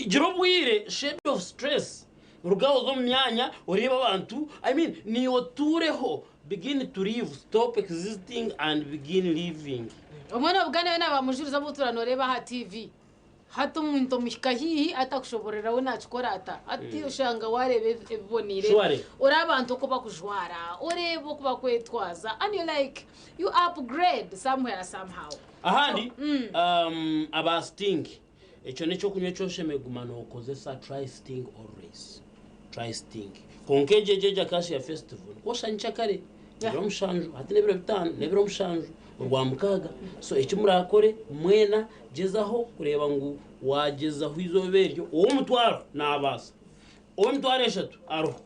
Gira obwire, shed off stress. Rugaho oze omu myanya oreebe abantu, I mean niiwe otuureho, begin to live, stop existing and begin living. Obumwe nobugana we nabamujuriza abu otuura noreeba aha TV. Hati omuntu omuhika haihi atakushobororera we nakikora ata. Hati oshanga wareeba ebiboniire, Surely. oreeba abantu oku bakujwara, oreeba oku bakwetwaza and you like you upgrade somewhere somehow. Ahandi aba sting ekyo nekyokunywa eki oshemereire kuguma nokozesa try sting always try sting kwonka egyo egyo egyo acacia festival nikwo osha nkyakare ebiro mushanju hati nebiro bitano nebiro mushanju orwamukaaga so eki murakore mwena gyezaho kureeba ngu wagyezaho eizooba eryo owomutwaro nabaasa owemitwaro eshatu ariho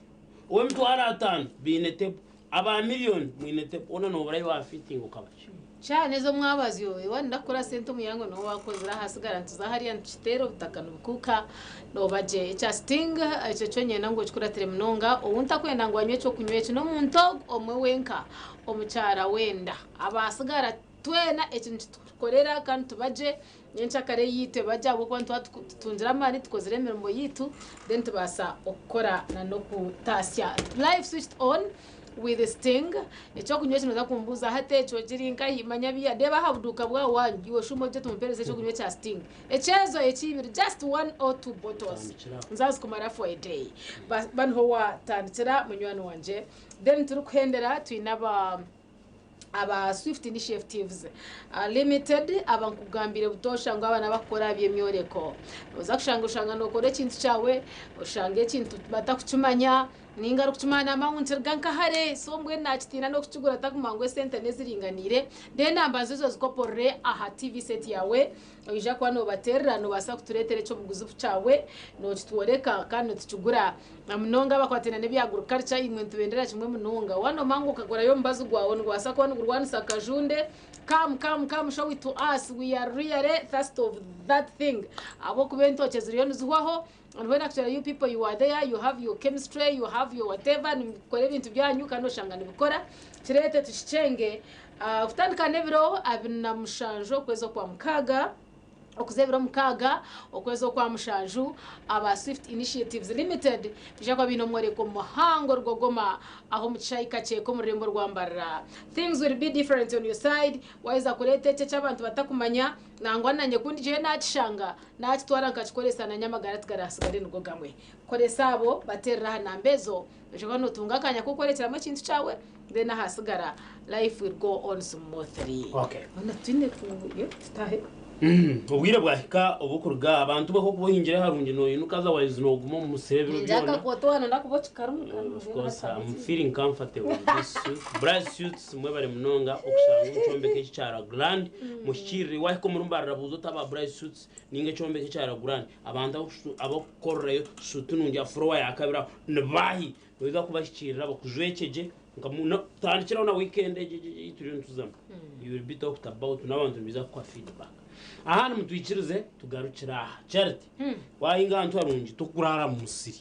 ow'emitwaro ataano baine table aba miriyoni mwine table hoona noobura ahi waafitinga okaba ki. Shaaha n'ez'omwabazyo, waaba nooyenda kukora sente omuyango niho waakozire ahasigara nituza hariya nitukiteera obutaka nibukuuka nooba gye. Ekya sting ekyo kyo niinyenda ngu okikuratire munonga. Ou ntakwenda ngu anywe eky'okunywa eki n'omuntu ogu omwe wenka omukyara w'enda. Abasigara twena eki nikitukorera kandi tuba gye. Nyenkyakare yaitu eba gye ahabw'okuba nituba tutungire amaani tukozire emirimo yaitu then tubaasa okukora na n'okutaasya. Life switched on with sting. Eky'okunywa eki nooza kumbuuza hati ekyo kiri nkahi? Manya biiha reeba aha buduuka bwa wanyu iwe shuuma ogye tumpeereze eky'okunywa ekya sting. Ekyezo ekiibiri just one or two bottles niziza kukumara for a day. Ba niho waatandikira munywani wangye. Then turikuhendera twine aba aba Swift Initiatives Limited aba nkugambire butoosha ngu aba n'abakukora aha by'emyoreko. Nooza kushanga oshanga nookora ekintu kyawe, oshanga ekintu batakukimanya, ninga arikukimanya naamanya ngu nikiruga nka hare so mbwenu naakitiina n'okukigura atakumanya ngu esente n'eziringaniire. Then enamba nizo ozikoporore aha TV set yaawe, oija kuba noobateerera noobaasa kutureetera eky'obuguzi kyawe nookitworeka kandi nitukigura. Na munonga abakwataine n'ebya agriculture imwe nitubendera kimwe munonga. Waaba noomanya ngu okagurayo omubazi gwawe nigubaasa kuba nigurwanisa akajunde, come, come, come show it to us, we are really thirst of that thing. Ahabw'okuba entookye ziriyo nizihwaho and when actually you people you are there, you have your chemistry, you have your whatever, nimukora ebintu byanyu kandi oshanga nibikora. Kireete tukikyenge. Kutandika n'ebiro abiri na mushanju okwezi okwa mukaaga, okuza ebiro mukaaga okwezi okwa mushanju, aba Swift Initiatives Limited baija kuba baine omworeko muhango rugogoma aho omu kishaayi kakye k'omu rurembo rwa Mbarara. Things will be different on your side, waaheza kureeta ekyo eki abantu batakumanya, nangwa nanye ku ndigyeyo naakishanga, naakitwara nkakikoresa nanye amagara tigaraasigare nigo gamwe. Koresa abo, bateerere aha namba ezo, oije kuba nootunga akanya k'okworekyeramu ekintu kyawe, then ahasigara life will go on smoothly. Okay. Hoona twine ku tutaahe. Obwire bwahika obw'okuruga aha. Abantu bo ku ohingire harungi noyinuka otherwise noguma omu musiri ebiro Ningira byona. akakooti wano ndakuba okikarumu. Of course, I'm feeling comfortable with this suit. Bright Suits mwebare munonga okushanga omu kyombeko eki kya La Grande. Muhikiirire wahika omuri Mbarara buuza oti aba Bright Suits ninga ekyombeko ekya La Grande. Abantu abakukorerayo suuti nungi aha floor ya kabiri aho ni baahi? Noija kubahikiirira bakujwekye gye. Tandikiraho na weekend egi ei turiyo nituzamu. You will be talked about n'abantu nibaija kukuha feedback. Ahandi mutwikirize tugarukire aha. Charity, wahinga ahantu harungi tokuraara mu musiri.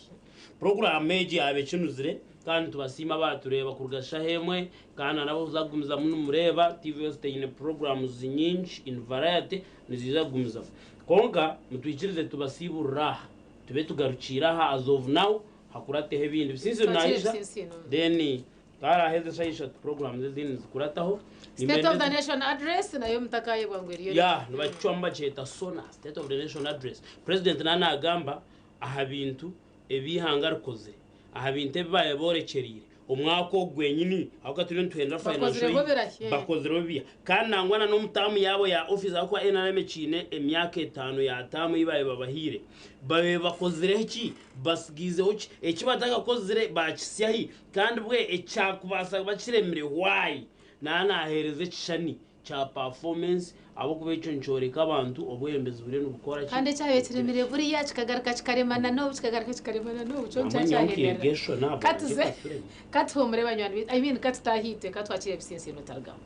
Puroguraamu egi yaaba ekinuzire kandi nitubasiima abaatureeba kuruga shaaha emwe kandi na n'abakuza kugumizamu nimureeba. TV West eine puroguraamuzi nyingi in variety niziija kugumizamu. Kwonka mutwikirize tubasiiburire aha. Tube tugarukiire aha as of now hakurateho ebindi. Bisinziro Twakire naija Bisinziro. then karaheza eshaaha ishatu puroguraamu ezindi nizikurataho. State of the Nation Address nayo mutakayebwa ngu eriyo. Ya, nibakicwamu bakyeta SONA, State of the Nation Address. President naaba naagamba aha bintu ebi eihanga rikozire, aha bintu ebi baabaire boorekyereire omwaka ogu gwenyini ahabw'okuba turiyo nituhendera financial Bakozireho year, birahi. bakozireho biha. Kandi nangwa na n'omu taamu yaabo ya office ahabw'okuba NRM ekiine emyaka etaano ya taamu ei baabaire babahaire, babaire bakozireho ki, batsigaizeho ki, eki batakakozire baakitsya hi, kandi bwe ekyakubaasa kuba kiremire why? Naaba naaheereza ekishushani kya performance ahabw'okuba ekyo nikyoreka abantu obwebembezi buriyo nibukora ki. Kandi ekyabaire kiremire buriya kikagaruka kikaremana n'obu kikagaruka kikaremana n'obu kyo Namwe nyowe nikyakyahemera. nkeega eshona ahabwangye Katuze katuremye. katuhumure banywani baitu I mean katutaahe itwe katwakire ebisinsiino otarugaho.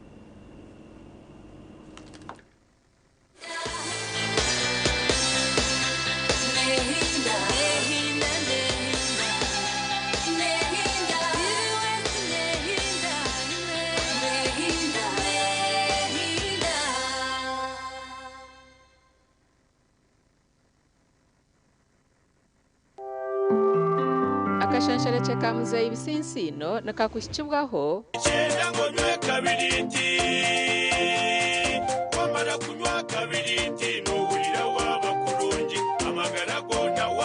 Akashekye ka Muzeeyi Bisinsiino nikakuhikibwaho. Kyenda ngu onywe kabiriiti, wamara kunywa kabiriiti.